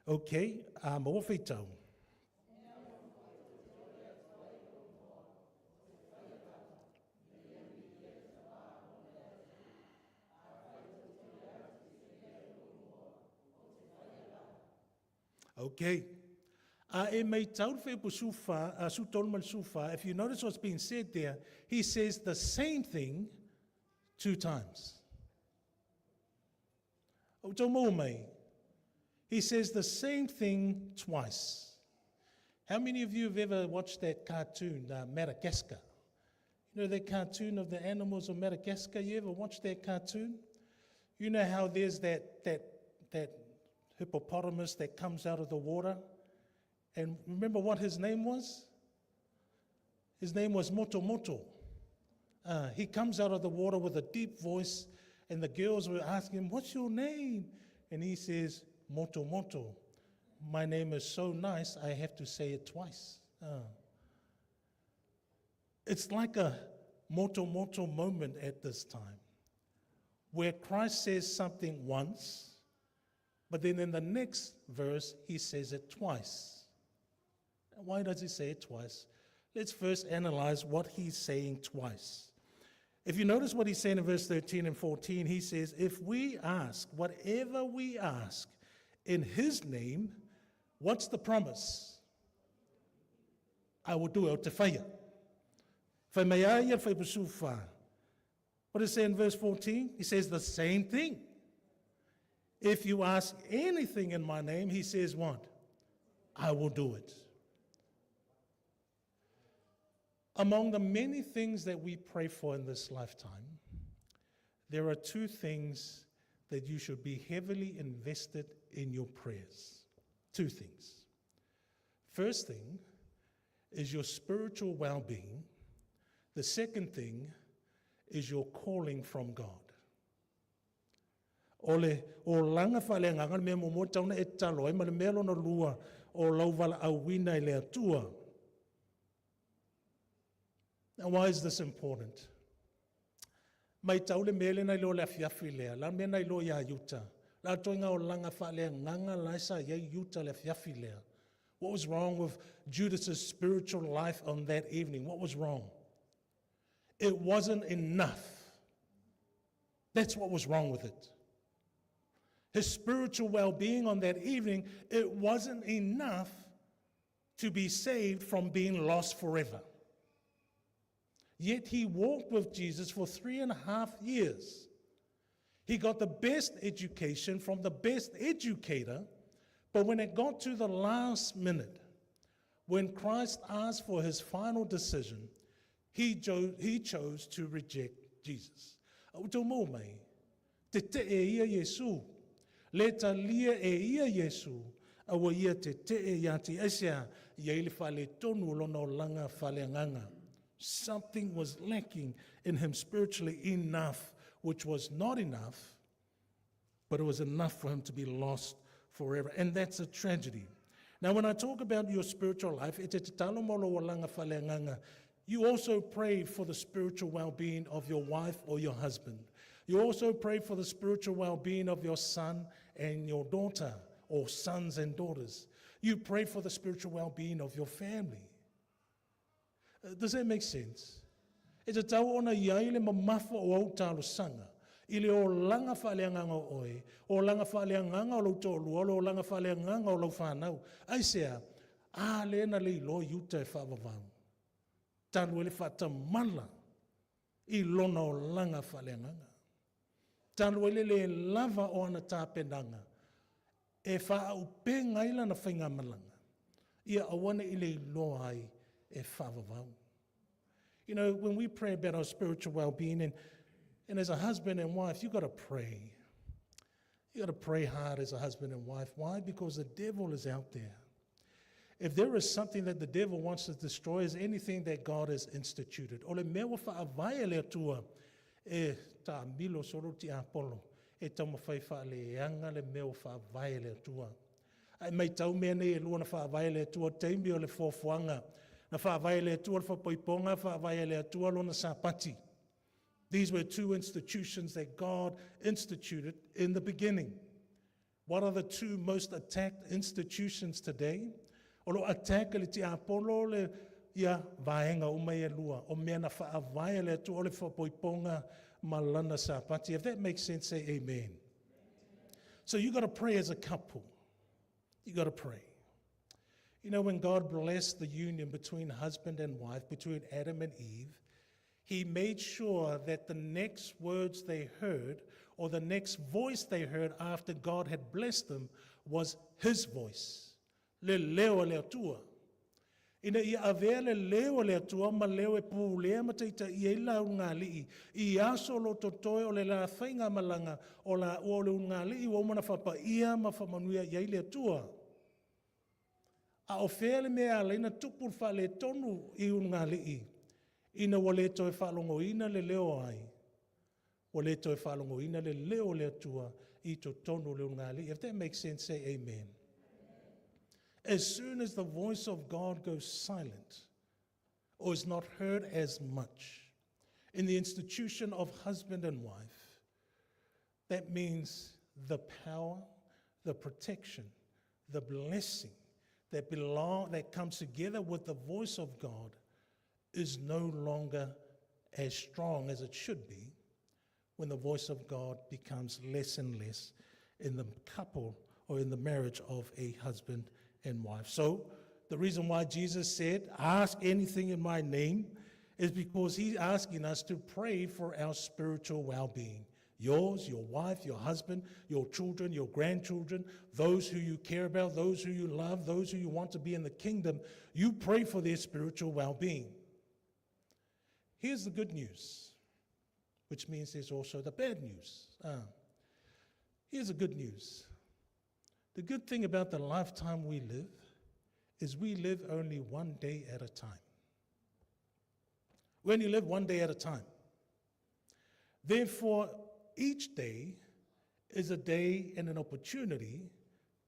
Speaker 1: Okay, maua faitau. Okay. A e matau le fuaiupu 14, 13 ma le 14, if you notice what's being said there, he says the same thing two times. O tau maua mai. He says the same thing twice. How many of you have ever watched that cartoon, Madagascar? You know that cartoon of the animals of Madagascar? You ever watch that cartoon? You know how there's that hippopotamus that comes out of the water? And remember what his name was? His name was Moto Moto. He comes out of the water with a deep voice, and the girls were asking him, "What's your name?" And he says, "Moto Moto. My name is so nice, I have to say it twice." It's like a Moto Moto moment at this time, where Christ says something once, but then in the next verse, he says it twice. Why does he say it twice? Let's first analyze what he's saying twice. If you notice what he's saying in verse 13 and 14, he says, if we ask, whatever we ask, in his name, what's the promise? I will do it. Ou te faia. Fai mai ai ia le fuaiupu 14. What does it say in verse 14? He says the same thing. If you ask anything in my name, he says what? I will do it. Among the many things that we pray for in this lifetime, there are two things that you should be heavily invested in your prayers. Two things. First thing is your spiritual well-being. The second thing is your calling from God. O le olaga faaleagaga le mea muamua e tatau ona e tatalo ai ma le mea lona lua o lau valaauina i le Atua. Now, why is this important? Matau le mea lea na iloa i le afiafi lea, la mea na iloa iā Iuta. La ituaiga olaga faaleagaga la e sa i ai Iuta i le afiafi lea. What was wrong with Judas's spiritual life on that evening? What was wrong? It wasn't enough. That's what was wrong with it. His spiritual well being on that evening, it wasn't enough to be saved from being lost forever. Yet he walked with Jesus for 3.5 years. He got the best education from the best educator, but when it got to the last minute, when Christ asked for his final decision, he, jo- he chose to reject Jesus. Ua tou maua mai, tetee ia Iesu. Le talia e ia Iesu, a ua ia tetee ia te aisea, i ai le faaletonu o lona olaga faaleagaga. Something was lacking in him spiritually enough, which was not enough, but it was enough for him to be lost forever. And that's a tragedy. Now, when I talk about your spiritual life, e te tatalo mo lou olaga faaleagaga, you also pray for the spiritual well-being of your wife or your husband. You also pray for the spiritual well-being of your son and your daughter, or sons and daughters. You pray for the spiritual well-being of your family. Does that make sense? E tatau ona i ai le mamafa o au talosaga i le olaga faaleagaga o oe, olaga faaleagaga o lou toalua, o le olaga faaleagaga o lau fanau. Aisea? A lea na le iloa i uta e faavavau. Talu ai le faatamala i lona olaga faaleagaga. Talu ai le le lava o ana tapenaga e faauupega ai lana faigamalaga, ia aua ne i le iloa ai e faavavau. When we pray about our spiritual well-being, and as a husband and wife, you got to pray. You got to pray hard as a husband and wife. Why? Because the devil is out there. If there is something that the devil wants to destroy, is anything that God has instituted. O le mea ua faavae e le Atua e taamilo solo tiapolo e taumafai faaleaga le mea ua faavae e le Atua. Ae maitau mea nei e lua na faavae e le Atua taimi o le foafoaga. Na faavae e le Atua le faaipoipoga, faavae e le Atua lona Sapati. These were two institutions that God instituted in the beginning. What are the two most attacked institutions today? O lo attack le tiapolo le ia vaega uma e lua. O mea na faavae e le Atua o le faaipoipoga ma lana Sapati. If that makes sense, say amen. So you got to pray as a couple. You got to pray. When God blessed the union between husband and wife, between Adam and Eve, he made sure that the next words they heard or the next voice they heard after God had blessed them was his voice. Le leo o le Atua. Ina ia avea le leo o le Atua ma leo e pulea ma taitaia ai la ulugalii i aso o lo o totoe o le la faigamalaga o laua o le ulugalii ua uma ona faapaia ma faamanuia i ai le Atua. A o fea le mea e ala ai ona tupu le faaletonu i ulugalii ina ua le toe faalogoina le leo o ai? Ua le toe faalogoina le leo o le Atua i totonu o le ulugalii. If that makes sense, say amen. As soon as the voice of God goes silent or is not heard as much in the institution of husband and wife, that means the power, the protection, the blessing that comes together with the voice of God is no longer as strong as it should be when the voice of God becomes less and less in the couple or in the marriage of a husband and wife. So, the reason why Jesus said, "Ask anything in my name," is because he's asking us to pray for our spiritual well being. Yours, your wife, your husband, your children, your grandchildren, those who you care about, those who you love, those who you want to be in the kingdom, you pray for their spiritual well being. Here's the good news, which means there's also the bad news. Here's the good news. The good thing about the lifetime we live is we live only one day at a time. We only live one day at a time. Therefore, each day is a day and an opportunity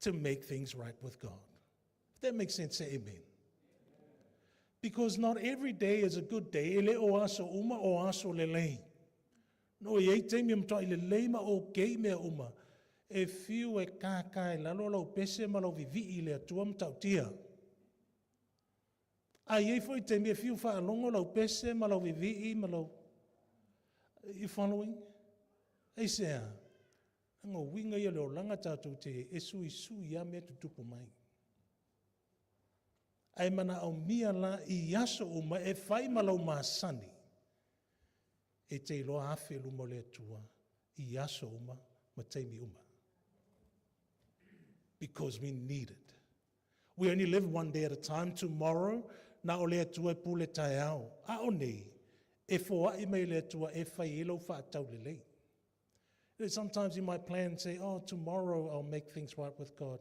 Speaker 1: to make things right with God. If that makes sense, say amen. Because not every day is a good day. E le o aso uma o aso lelei. No e ai taimi e matuai lelei ma okay mea uma. E fiu e kākā i lalo lau pese ma lau vivii i le Atua matautia. A i ai foi taimi e fiu faalogo lau pese ma lau vivii ma lau. You following? Aisea? Leaga o uiga ia o le olaga tatou te e suisui lava mea e tutupu mai. Ae manaomia la i aso uma e fai ma lou masani e te iloa afe i luma o le Atua i aso uma ma taimi uma. Because we need it. We only live one day at a time. Tomorrow, na o le Atua e pule taeao. A o nei, e foai mai le Atua e fai ai lou faataulelei. Sometimes you might plan and say, "Oh, tomorrow I'll make things right with God."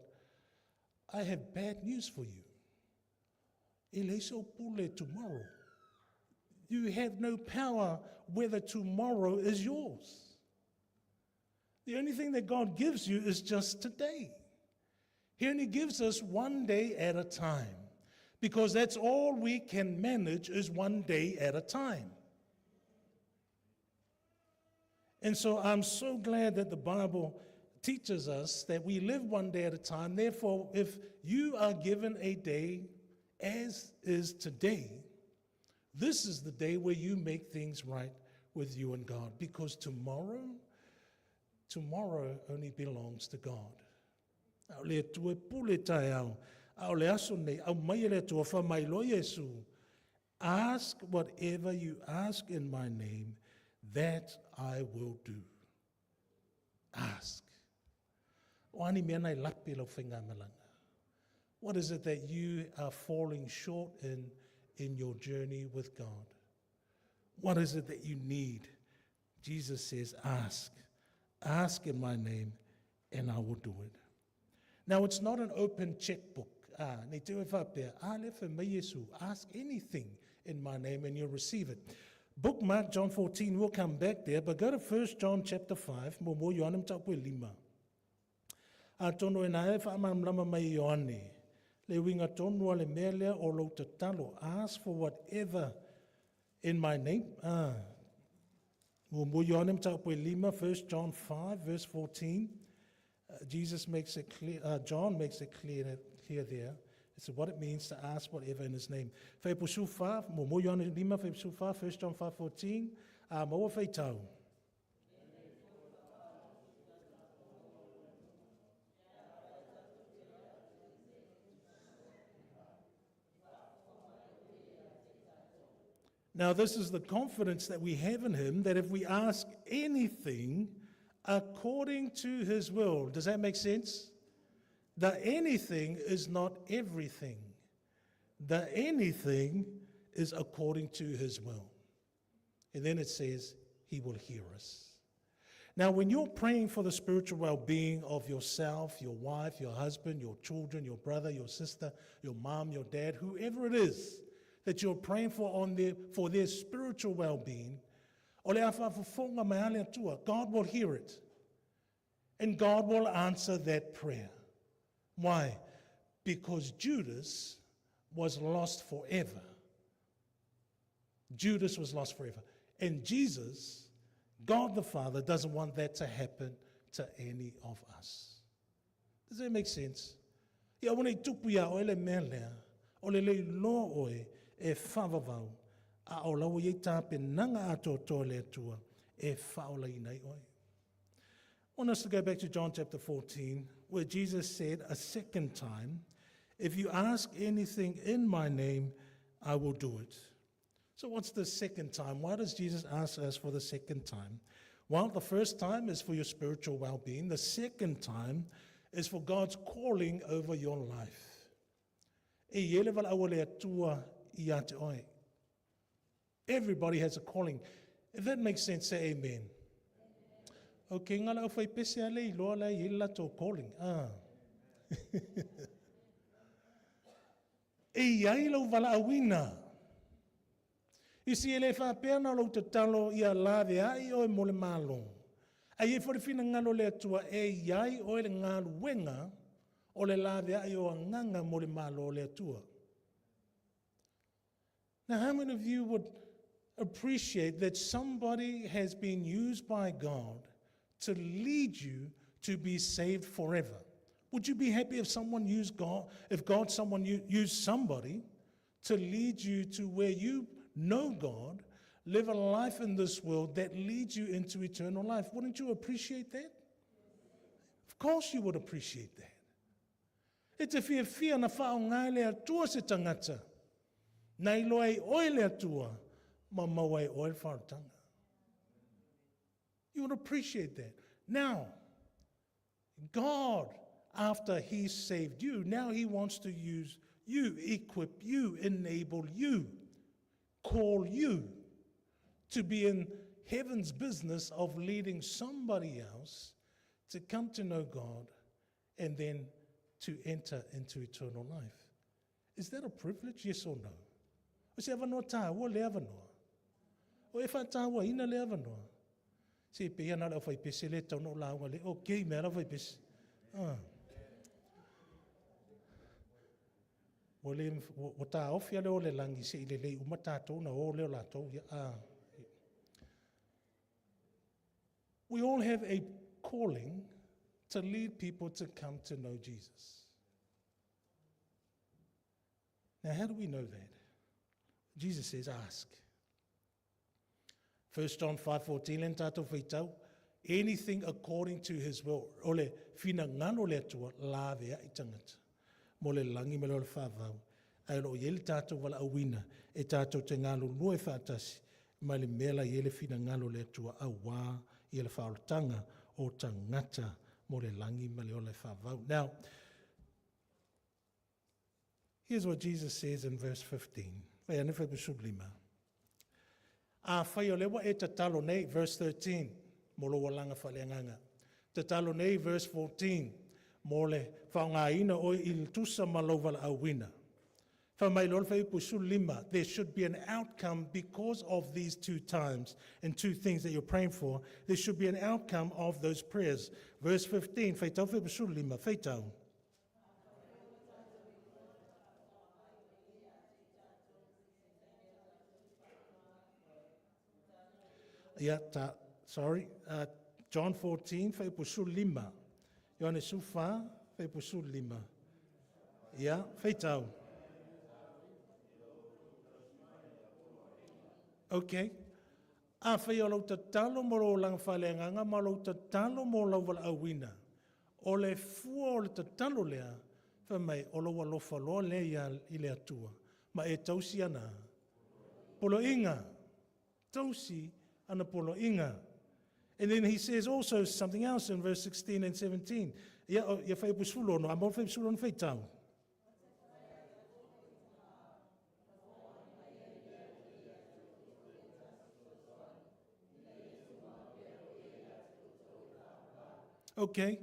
Speaker 1: I have bad news for you. E leai sou pule tomorrow. You have no power whether tomorrow is yours. The only thing that God gives you is just today. He only gives us one day at a time because that's all we can manage is one day at a time. And so I'm so glad that the Bible teaches us that we live one day at a time. Therefore, if you are given a day as is today, this is the day where you make things right with you and God because tomorrow, tomorrow only belongs to God. A o le Atua e pule taeao, a o le aso nei, aumai e le Atua, fai mai loa Iesu, "Ask whatever you ask in my name, that I will do." Ask. O a ni mea na e lape i lau faigamalaga? What is it that you are falling short in your journey with God? What is it that you need? Jesus says, "Ask. Ask in my name, and I will do it." Now, it's not an open checkbook. Ah, nei te ue whapea, ah, le fai mai Iesu, "Ask anything in my name and you'll receive it." Bookmark John 14, we'll come back there, but go to 1 John chapter 5, muamua Ioane mataupu e lima. Atonu e nā e whaamalamalama mai e Ioane, le uiga tonu a le mea lea o lou tatalo, ask for whatever in my name. Ah, muamua Ioane mataupu e lima, 1 John 5, verse 14. Jesus makes it clear, John makes it clear there. It's what it means to ask whatever in his name. Fuaiupu 14, muamua Ioane 5, fuaiupu 14, 1 John 5:14, a maua faitau. Now, this is the confidence that we have in him that if we ask anything according to his will, does that make sense? The anything is not everything. The anything is according to his will. And then it says, he will hear us. Now, when you're praying for the spiritual well being of yourself, your wife, your husband, your children, your brother, your sister, your mom, your dad, whoever it is that you're praying for their spiritual well being, o le a faafofoga mai le Atua, God will hear it. And God will answer that prayer. Why? Because Judas was lost forever. Judas was lost forever. And Jesus, God the Father, doesn't want that to happen to any of us. Does that make sense? Ia aua nei tupu iā oe le mea lea, o le le iloa oe e faavavau, a o la ua i ai tapenaga atoatoa a le Atua e faaolaina ai oe. I want us to go back to John chapter 14, where Jesus said a second time, "If you ask anything in my name, I will do it." So, what's the second time? Why does Jesus ask us for the second time? Well, the first time is for your spiritual well being, the second time is for God's calling over your life. E i ai le valaau a le Atua ia te oe. Everybody has a calling. If that makes sense, say amen. Okay, ngā lau whai pese a le iloa la i le latou calling. Ah. E i ai lou valaauina. You see, e le faapea na o lou tatalo ia laveai oe mo le Malo. Ae i ai foi le finagalo o le Atua e i ai oe le galuega o le laveai o agaga mo le Malo o le Atua. Now, how many of you would appreciate that somebody has been used by God to lead you to be saved forever? Would you be happy if someone used God, if God someone used somebody to lead you to where you know God, live a life in this world that leads you into eternal life? Wouldn't you appreciate that? Of course you would appreciate that. E te fiafia na faaaoga e le Atua se tagata, na iloa ai oe le Atua, ma maua ai oe le faaolataga. You would appreciate that. Now, God, after He saved you, now He wants to use you, equip you, enable you, call you to be in heaven's business of leading somebody else to come to know God and then to enter into eternal life. Is that a privilege? Yes or no? O se avanoa tāua lea avanoa. O e whātāuaina lea avanoa. Se pe ia na le au pese le tau no lauga le, okay, mea lau fai pese. Ah. Ua le, ua taofi lava le o le lagi se i lelei uma tatou ona o lea o latou. Ia, ah. We all have a calling to lead people to come to know Jesus. Now, how do we know that? Jesus says, ask. 1 John 5:14 le tatou faitau, anything according to his will, o le finagalo le Atua laveai tagata mo le lagi ma le ola faavavau, ae o lo o i ai le tatou valaauina e tatou te galulue faatasi ma le mea la i ai le finagalo le Atua auā ia le faaolataga o tagata mo le lagi ma le ola e faavavau. Now, here's what Jesus says in verse 15. Vai ane fuaiupu 15. Afai o lea ua e tatalo nei, verse 13, mo lou olaga faaleagaga. Tatalo nei, verse 14, mo le faaaogaina oe i le tusa ma lou valaauina. Fai mai loa le fuaiupu 15, there should be an outcome because of these two times and two things that you're praying for. There should be an outcome of those prayers. Verse 15, faitau fuaiupu 15, faitau. Ia, ta, sorry, John 14, fuaiupu 15. Ioane 14, fuaiupu 15. Ia, faitau. Okay. Afai o lau tatalo mo lou olaga faaleagaga ma lou tatalo mo lau valaauina, o le fua o le tatalo lea, fai mai, o lou alofa loa lea ia i le Atua, ma e tausi ana poloaiga. Tausi ana poloaiga. And then he says also something else in verse 16 and 17. Ia, ia fuaiupu 16, a mo fuaiupu 16 faitau. Okay.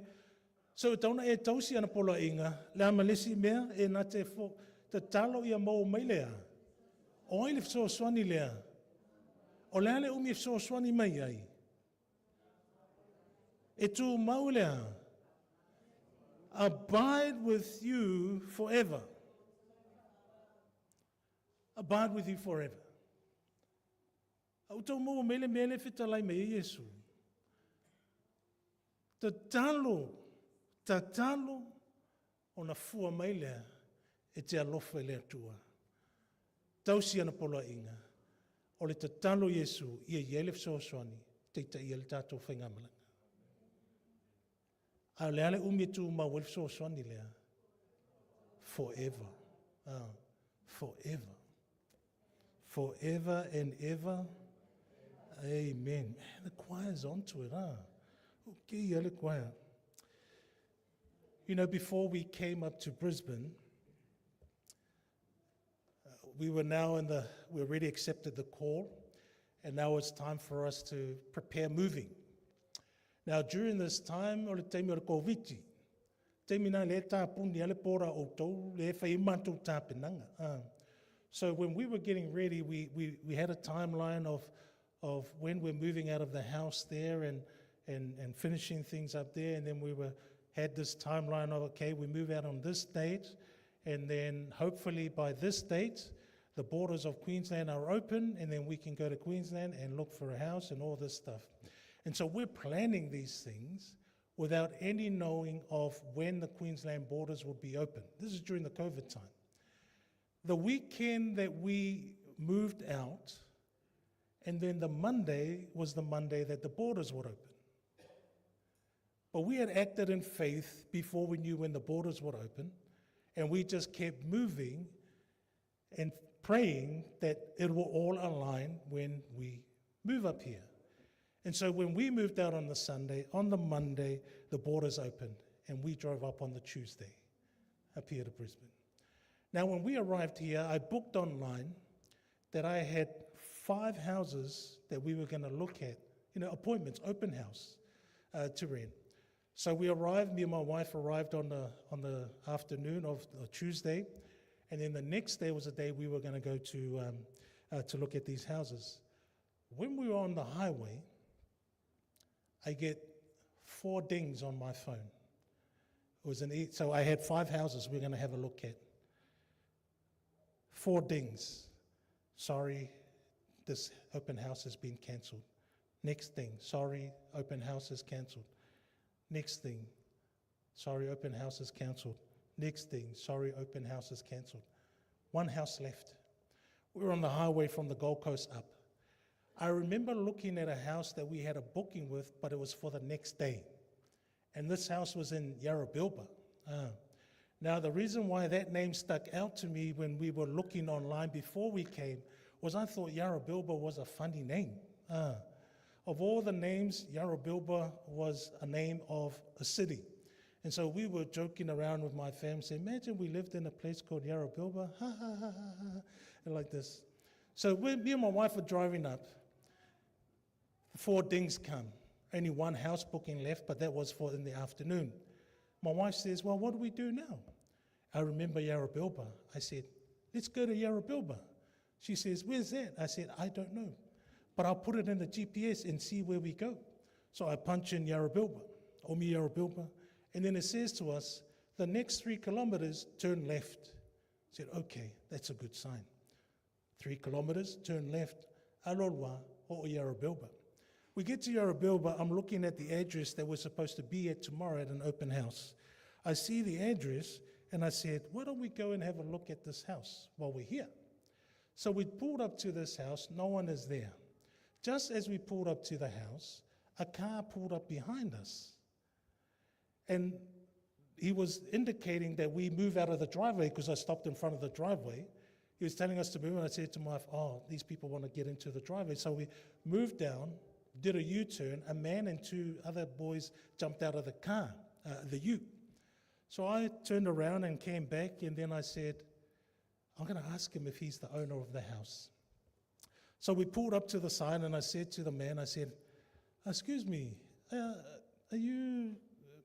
Speaker 1: So, tauna e tausi ana poloaiga, le a ma le isi mea, e na te fo, tatalo ia maua mai lea. O ai le fesoasoani lea? O le a le umi e fesoasoani mai ai? E tumau lea. Abide with you forever. Abide with you forever. A ua tau maua mai le mea lea e fetalai mai ai Iesu. Tatalo, tatalo, ona fua mai lea e te alofa i le Atua. Tausi ana poloaiga, o le tatalo Iesu ia i ai le fesoasoani, taitaia le tatou faigamalaga. A o le a le umi e tumau ai le fesoasoani lea? Forever. Ah, forever. Forever and ever. Amen. Man, the choir's onto it, huh? Okay, yeah, le choir. Before we came up to Brisbane, we already accepted the call, and now it's time for us to prepare moving. Now, during this time, o le taimi o le Koviti, taimi na le tāpuni ale pora o tau le whai mātou tāpenaga. So when we were getting ready, we had a timeline of when we're moving out of the house there and finishing things up there. And then we had this timeline of, okay, we move out on this date, and then hopefully by this date, the borders of Queensland are open, and then we can go to Queensland and look for a house and all this stuff. And so we're planning these things without any knowing of when the Queensland borders would be open. This is during the COVID time. The weekend that we moved out, and then the Monday was the Monday that the borders would open. But we had acted in faith before we knew when the borders would open, and we just kept moving and praying that it will all align when we move up here. And so when we moved out on the Sunday, on the Monday, the borders opened, and we drove up on the Tuesday up here to Brisbane. Now, when we arrived here, I booked online that I had 5 houses that we were going to look at, appointments, open house to rent. So we arrived, me and my wife arrived on the afternoon of Tuesday, and then the next day was the day we were going to go to look at these houses. When we were on the highway, I get 4 dings on my phone. So I had 5 houses we were going to have a look at. 4 dings. Sorry, this open house has been cancelled. Next thing, sorry, open house is cancelled. Next thing, sorry, open house is cancelled. Next thing, sorry, open house is cancelled. 1 house left. We were on the highway from the Gold Coast up. I remember looking at a house that we had a booking with, but it was for the next day. And this house was in Yarrabilba. Now, the reason why that name stuck out to me when we were looking online before we came was I thought Yarrabilba was a funny name. Of all the names, Yarrabilba was a name of a city. And so we were joking around with my family, saying, imagine we lived in a place called Yarrabilba, ha, ha, ha, ha, ha, and like this. So me and my wife were driving up. 4 dings come. Only 1 house booking left, but that was for in the afternoon. My wife says, well, what do we do now? I remember Yarrabilba. I said, let's go to Yarrabilba. She says, where's that? I said, I don't know, but I'll put it in the GPS and see where we go. So I punch in Yarrabilba, Omi Yarrabilba, and then it says to us, the next 3 kilometers, turn left. I said, okay, that's a good sign. 3 kilometers, turn left, Alolwa or Yarrabilba. We get to Yarrabilba, I'm looking at the address that we're supposed to be at tomorrow at an open house. I see the address, and I said, why don't we go and have a look at this house while we're here? So we pulled up to this house, no one is there. Just as we pulled up to the house, a car pulled up behind us. And he was indicating that we move out of the driveway because I stopped in front of the driveway. He was telling us to move, and I said to my wife, oh, these people want to get into the driveway. So we moved down, did a U-turn. A man and 2 other boys jumped out of the car, the ute. So I turned around and came back, and then I said, I'm going to ask him if he's the owner of the house. So we pulled up to the sign, and I said to the man, I said, excuse me, are you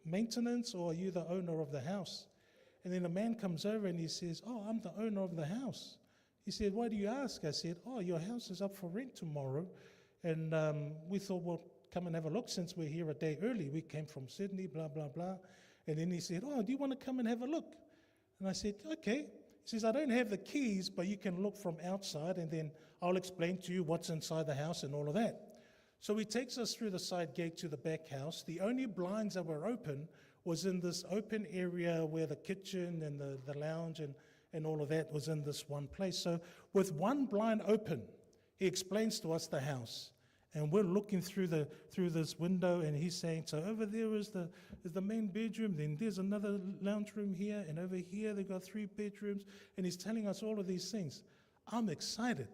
Speaker 1: maintenance or are you the owner of the house? And then the man comes over and he says, oh, I'm the owner of the house. He said, why do you ask? I said, oh, your house is up for rent tomorrow. And we thought, well, come and have a look since we're here a day early. We came from Sydney, blah, blah, blah. And then he said, oh, do you want to come and have a look? And I said, okay. He says, I don't have the keys, but you can look from outside, and then I'll explain to you what's inside the house and all of that. So he takes us through the side gate to the back house. The only blinds that were open was in this open area where the kitchen and the lounge and all of that was in this one place. So with one blind open, he explains to us the house. And we're looking through this window, and he's saying, so over there is the main bedroom, then there's another lounge room here, and over here they've got 3 bedrooms, and he's telling us all of these things. I'm excited.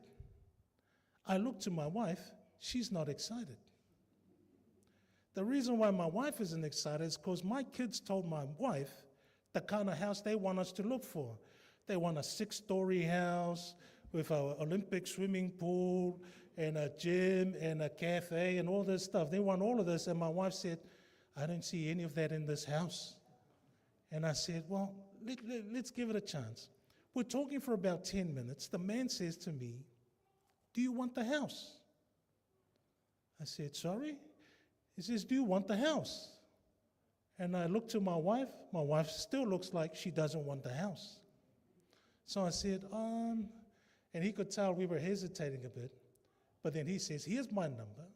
Speaker 1: I look to my wife, she's not excited. The reason why my wife isn't excited is because my kids told my wife the kind of house they want us to look for. They want a 6-story house with an Olympic swimming pool and a gym and a cafe and all this stuff. They want all of this. And my wife said, I don't see any of that in this house. And I said, well, let's give it a chance. We're talking for about 10 minutes. The man says to me, do you want the house? I said, sorry? He says, do you want the house? And I looked to my wife. My wife still looks like she doesn't want the house. So I said, and he could tell we were hesitating a bit. But then he says, here's my number.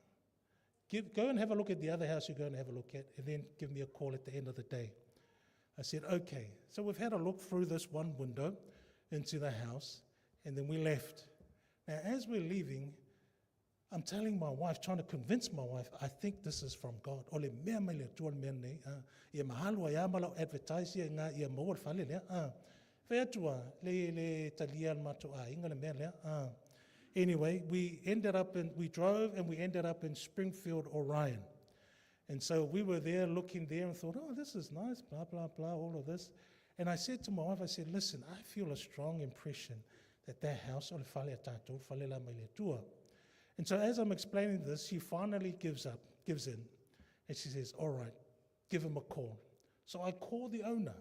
Speaker 1: Go and have a look at the other house you're going to have a look at, and then give me a call at the end of the day. I said, okay. So we've had a look through this one window into the house, and then we left. Now, as we're leaving, I'm telling my wife, trying to convince my wife, I think this is from God. O le mea mai le Atua le mea lenei. Ia mahalo ai a ma lau advertise ia ngā ia maua le fale lea. Fai atu a, le, le talia le matou aiga le mea lea. Anyway, we ended up in, we drove and we ended up in Springfield, Orion. And so we were there looking there and thought, oh, this is nice, blah, blah, blah, all of this. And I said to my wife, I said, listen, I feel a strong impression that that house, o le fale a tātou, fale la mai le Atua. And so as I'm explaining this, she finally gives up, gives in. And she says, all right, give him a call. So I called the owner.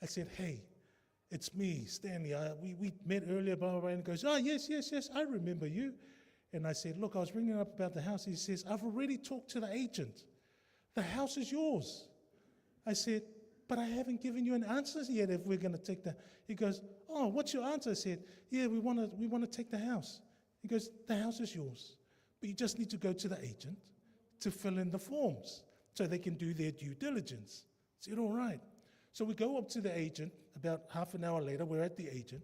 Speaker 1: I said, hey, it's me, Stanley. We met earlier, blah, blah, blah. And he goes, oh, yes, yes, yes, I remember you. And I said, look, I was ringing up about the house. He says, I've already talked to the agent. The house is yours. I said, but I haven't given you an answer yet if we're going to take the... He goes, oh, what's your answer? I said, yeah, we want to take the house. He goes, the house is yours, but you just need to go to the agent to fill in the forms so they can do their due diligence. I said, all right. So we go up to the agent. About half an hour later, we're at the agent.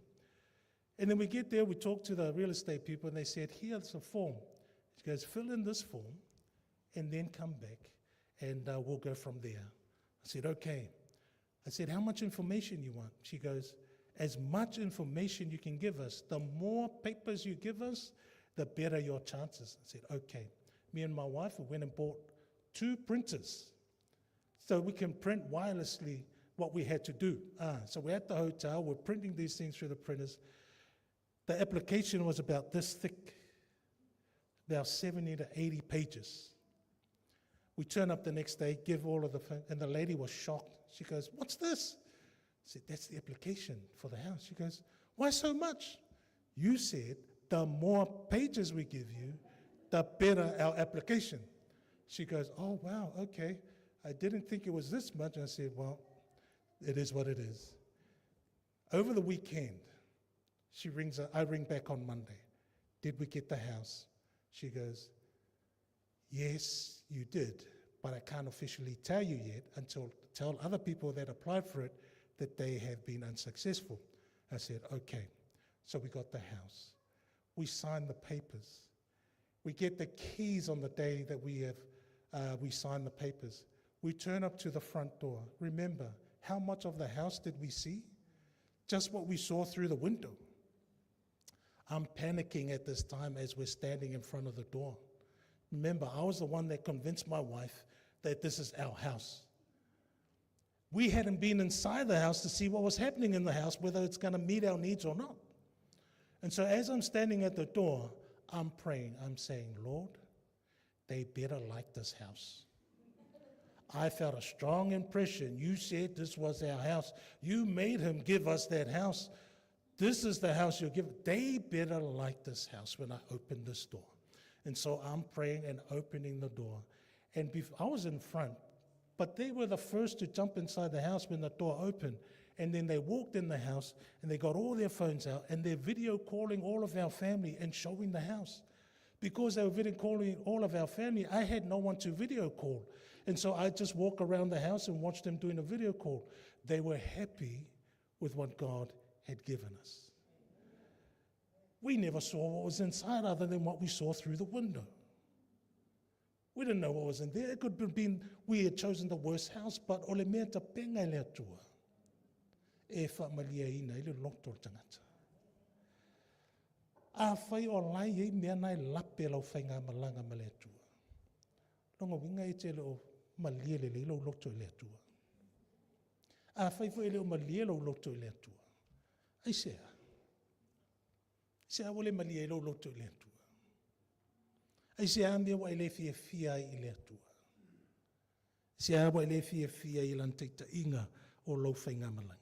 Speaker 1: And then we get there, we talk to the real estate people, and they said, here's a form. He goes, fill in this form and then come back, and we'll go from there. I said, okay. I said, how much information you want? She goes, as much information you can give us, the more papers you give us, the better your chances. I said, okay. Me and my wife, we went and bought 2 printers so we can print wirelessly what we had to do. So we're at the hotel, we're printing these things through the printers. The application was about this thick, about 70 to 80 pages. We turn up the next day, give all of the, and the lady was shocked. She goes, what's this? I said, that's the application for the house. She goes, why so much? You said the more pages we give you, the better our application. She goes, oh, wow, okay. I didn't think it was this much. And I said, well, it is what it is. Over the weekend, she rings, I ring back on Monday. Did we get the house? She goes, yes, you did, but I can't officially tell you yet until tell other people that applied for it that they have been unsuccessful. I said, okay. So we got the house. We signed the papers. We get the keys on the day that we signed the papers. We turn up to the front door. Remember, how much of the house did we see? Just what we saw through the window. I'm panicking at this time as we're standing in front of the door. Remember, I was the one that convinced my wife that this is our house. We hadn't been inside the house to see what was happening in the house, whether it's going to meet our needs or not. And so as I'm standing at the door, I'm praying. I'm saying, Lord, they better like this house. I felt a strong impression. You said this was our house. You made him give us that house. This is the house you'll give. They better like this house when I open this door. And so I'm praying and opening the door. And I was in front, but they were the first to jump inside the house when the door opened. And then they walked in the house and they got all their phones out and they're video calling all of our family and showing the house. Because they were video calling all of our family, I had no one to video call. And so I just walk around the house and watch them doing a video call. They were happy with what God had given us. We never saw what was inside other than what we saw through the window. We didn't know what was in there. It could have been we had chosen the worst house, but o le mea ta penga i le Atua. E whaamalia ina i le loto o le tangata. A whai o lai e mea nai lape lau whai ngā malanga ma le Atua. Longa winga e te leo malie le leilo loto i le Atua. A whai fo e leo malie lau loto i le Atua. Ai sea. Sea wale malie lau loto i le Atua. Ai sea mea wa e le fia fia i le Atua. Sea wa e le fia fia i lan teita inga o lau whai ngā malanga.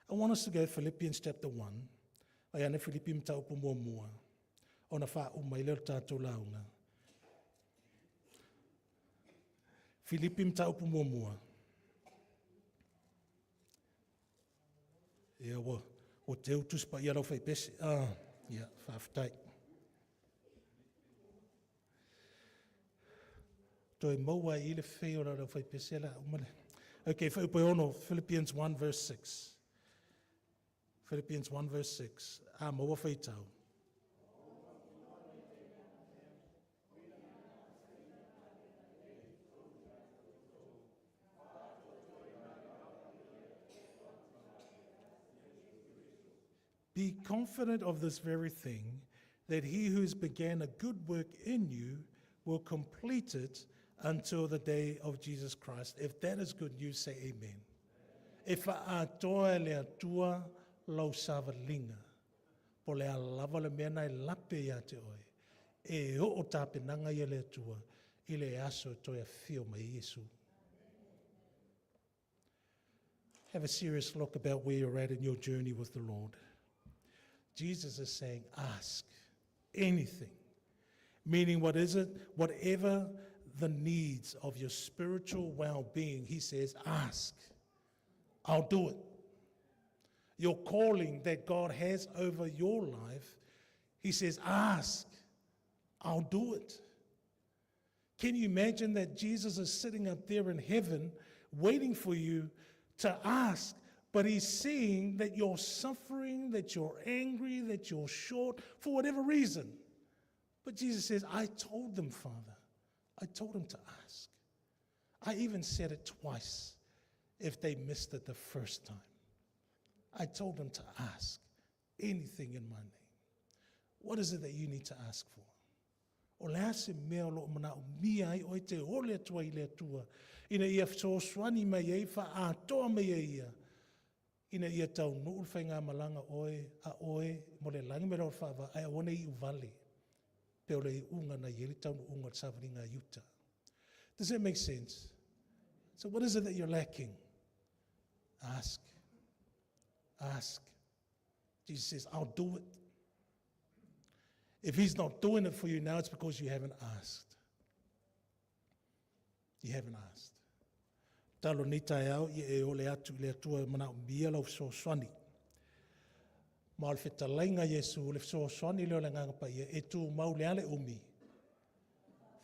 Speaker 1: I want us to go Philippians chapter 1. Ai ane Philippi mtaupu mua mua. Ona wha umaile o tātou launga. Philippi mtaupu mua mua. Ia, ua te utus pa ia lau whai pese. Ia, whaaftai. Toi maua i le whai o lau whai pese la umale. Okay, whai ono, Philippians 1 verse 6. Philippians 1 verse 6. A maua whai tau. Be confident of this very thing, that he who has began a good work in you will complete it until the day of Jesus Christ. If that is good news, say amen. E fa'atoa e le Atua lau savaliga, po o le a lava le mea na e lape ia te oe, e oo tapenaga ia le Atua i le aso e toe afio mai ai Iesu. Have a serious look about where you're at in your journey with the Lord. Jesus is saying, ask anything. Meaning, what is it? Whatever the needs of your spiritual well being, he says, ask. I'll do it. Your calling that God has over your life, he says, ask. I'll do it. Can you imagine that Jesus is sitting up there in heaven waiting for you to ask, but he's seeing that you're suffering, that you're angry, that you're short, for whatever reason. But Jesus says, I told them, Father. I told them to ask. I even said it twice if they missed it the first time. I told them to ask anything in my name. What is it that you need to ask for? O le a se mea o lo o manaʻomia ai ʻoe e te ole atu ai i le Atua, ina ia fesoasoani mai ai, faaatoa mai ai ia, ina ia taunuu le faigamalaga oe a oe mo le lagi ma le ola faavavau, ae aua ne i iu vale, pei o le iuga na i ai le taunuuga o le savaliga a Iuta. Does that make sense? So what is it that you're lacking? Ask. Ask. Jesus says, I'll do it. If he's not doing it for you now, it's because you haven't asked. You haven't asked. Talo nei taeao ia e ole atu i le Atua e manaomia lau fesoasoani. Ma o le fetalaiga a Iesu, o le fesoasoani lea o le Agaga Paia e tumau le a le umi?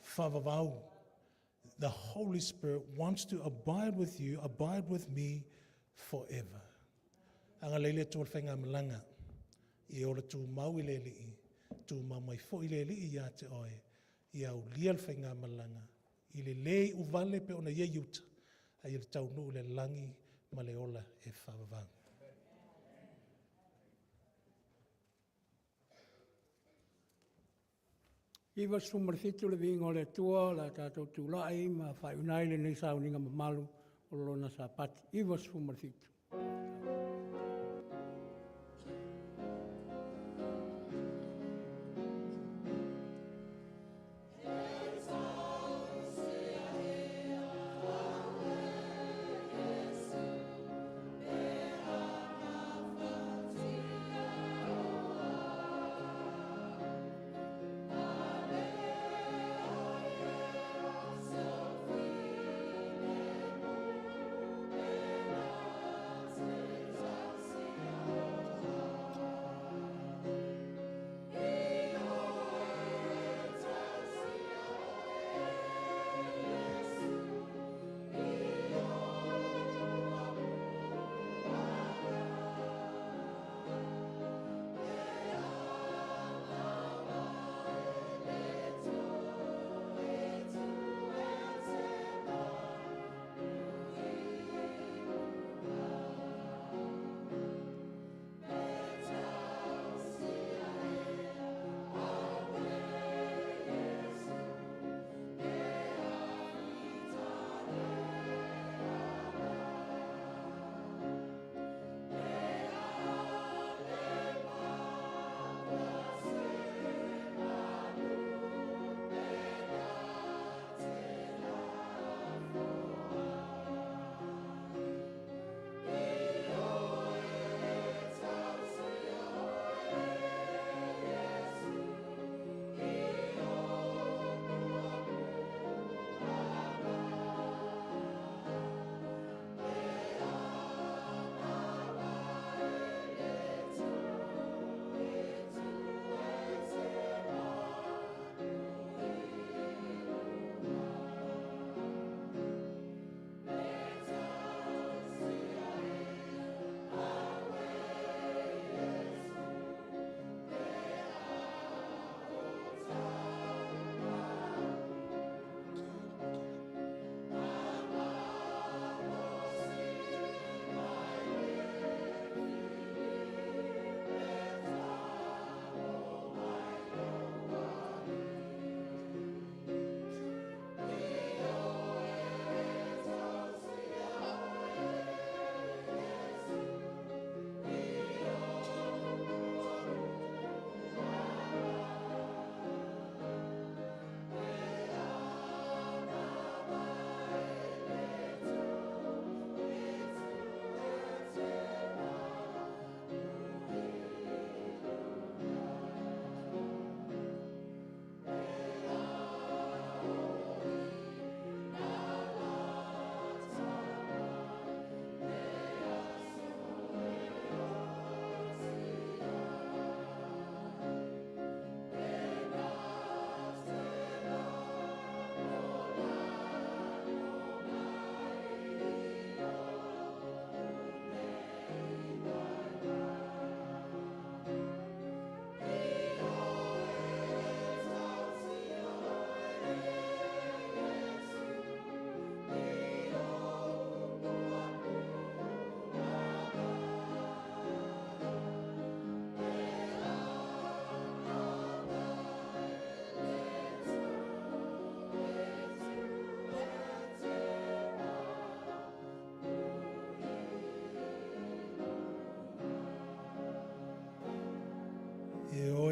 Speaker 1: Faavavau. The Holy Spirit wants to abide with you, abide with me forever. Agalelei le Atua o le faigamalaga i e ola tumau i le Alii, tumau mai foi le Alii ia te oe, ia aulia le faigamalaga i le lē iu vale pei ona i ai Iuta, a ia le taunuu i le lagi ma le ola e faavavau.
Speaker 3: 97 le viiga o le Atua o le a tatou tulai ma faaiuina ai lenei sauniga mamalu o Lona Sapati. 97.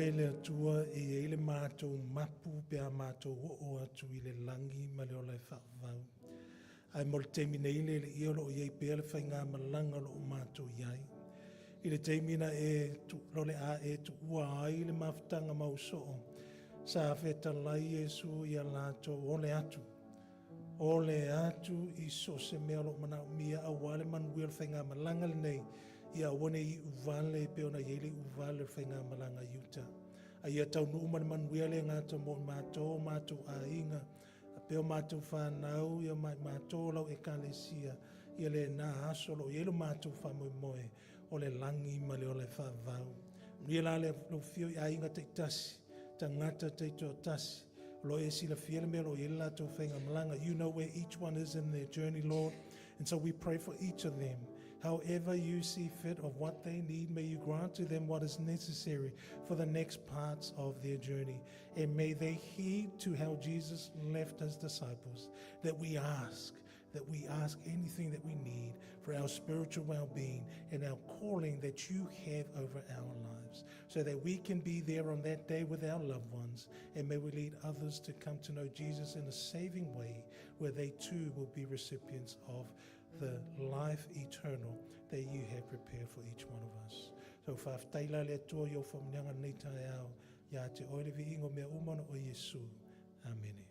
Speaker 1: oe le Atua e i ai le matou mapu pe a matou oo atu i le lagi ma le ola e faavavau. Ae mo le taimi nei le Alii o lo o i ai pea le faigamalaga o lo o matou i ai. I le taimi na e o le a e tuua ai le mafutaga mau soo, sa fetalai Iesu ia latou ole atu, ole atu i so o se mea o lo o manaomia aua le manuia o le faigamalaga lenei, ia aua ne i iuvale e pei ona i ai le iuvale o le faigamalaga i uta. A ia taunuu ma le manuia le gata mo i matou, o matou aiga, faapea o matou fanau, ia ma i matou o lau ekalesia, ia lena aso o lo o i ai lo matou faamoemoe, o le lagi ma le ola e faavavau. Manuia la le afio i aiga taitasi, tagata taitoatasi, o lo o e silafia le mea o lo o i ai le latou faigamalaga. You know where each one is in their journey, Lord. And so we pray for each of them. However you see fit of what they need, may you grant to them what is necessary for the next parts of their journey. And may they heed to how Jesus left his disciples, that we ask anything that we need for our spiritual well-being and our calling that you have over our lives, so that we can be there on that day with our loved ones, and may we lead others to come to know Jesus in a saving way, where they too will be recipients of the life eternal that you have prepared for each one of us. So faafetai la le Atua i ou faamanuiaga i lenei taeao, ia te oe le viiga o mea uma ona o Iesu. Amene.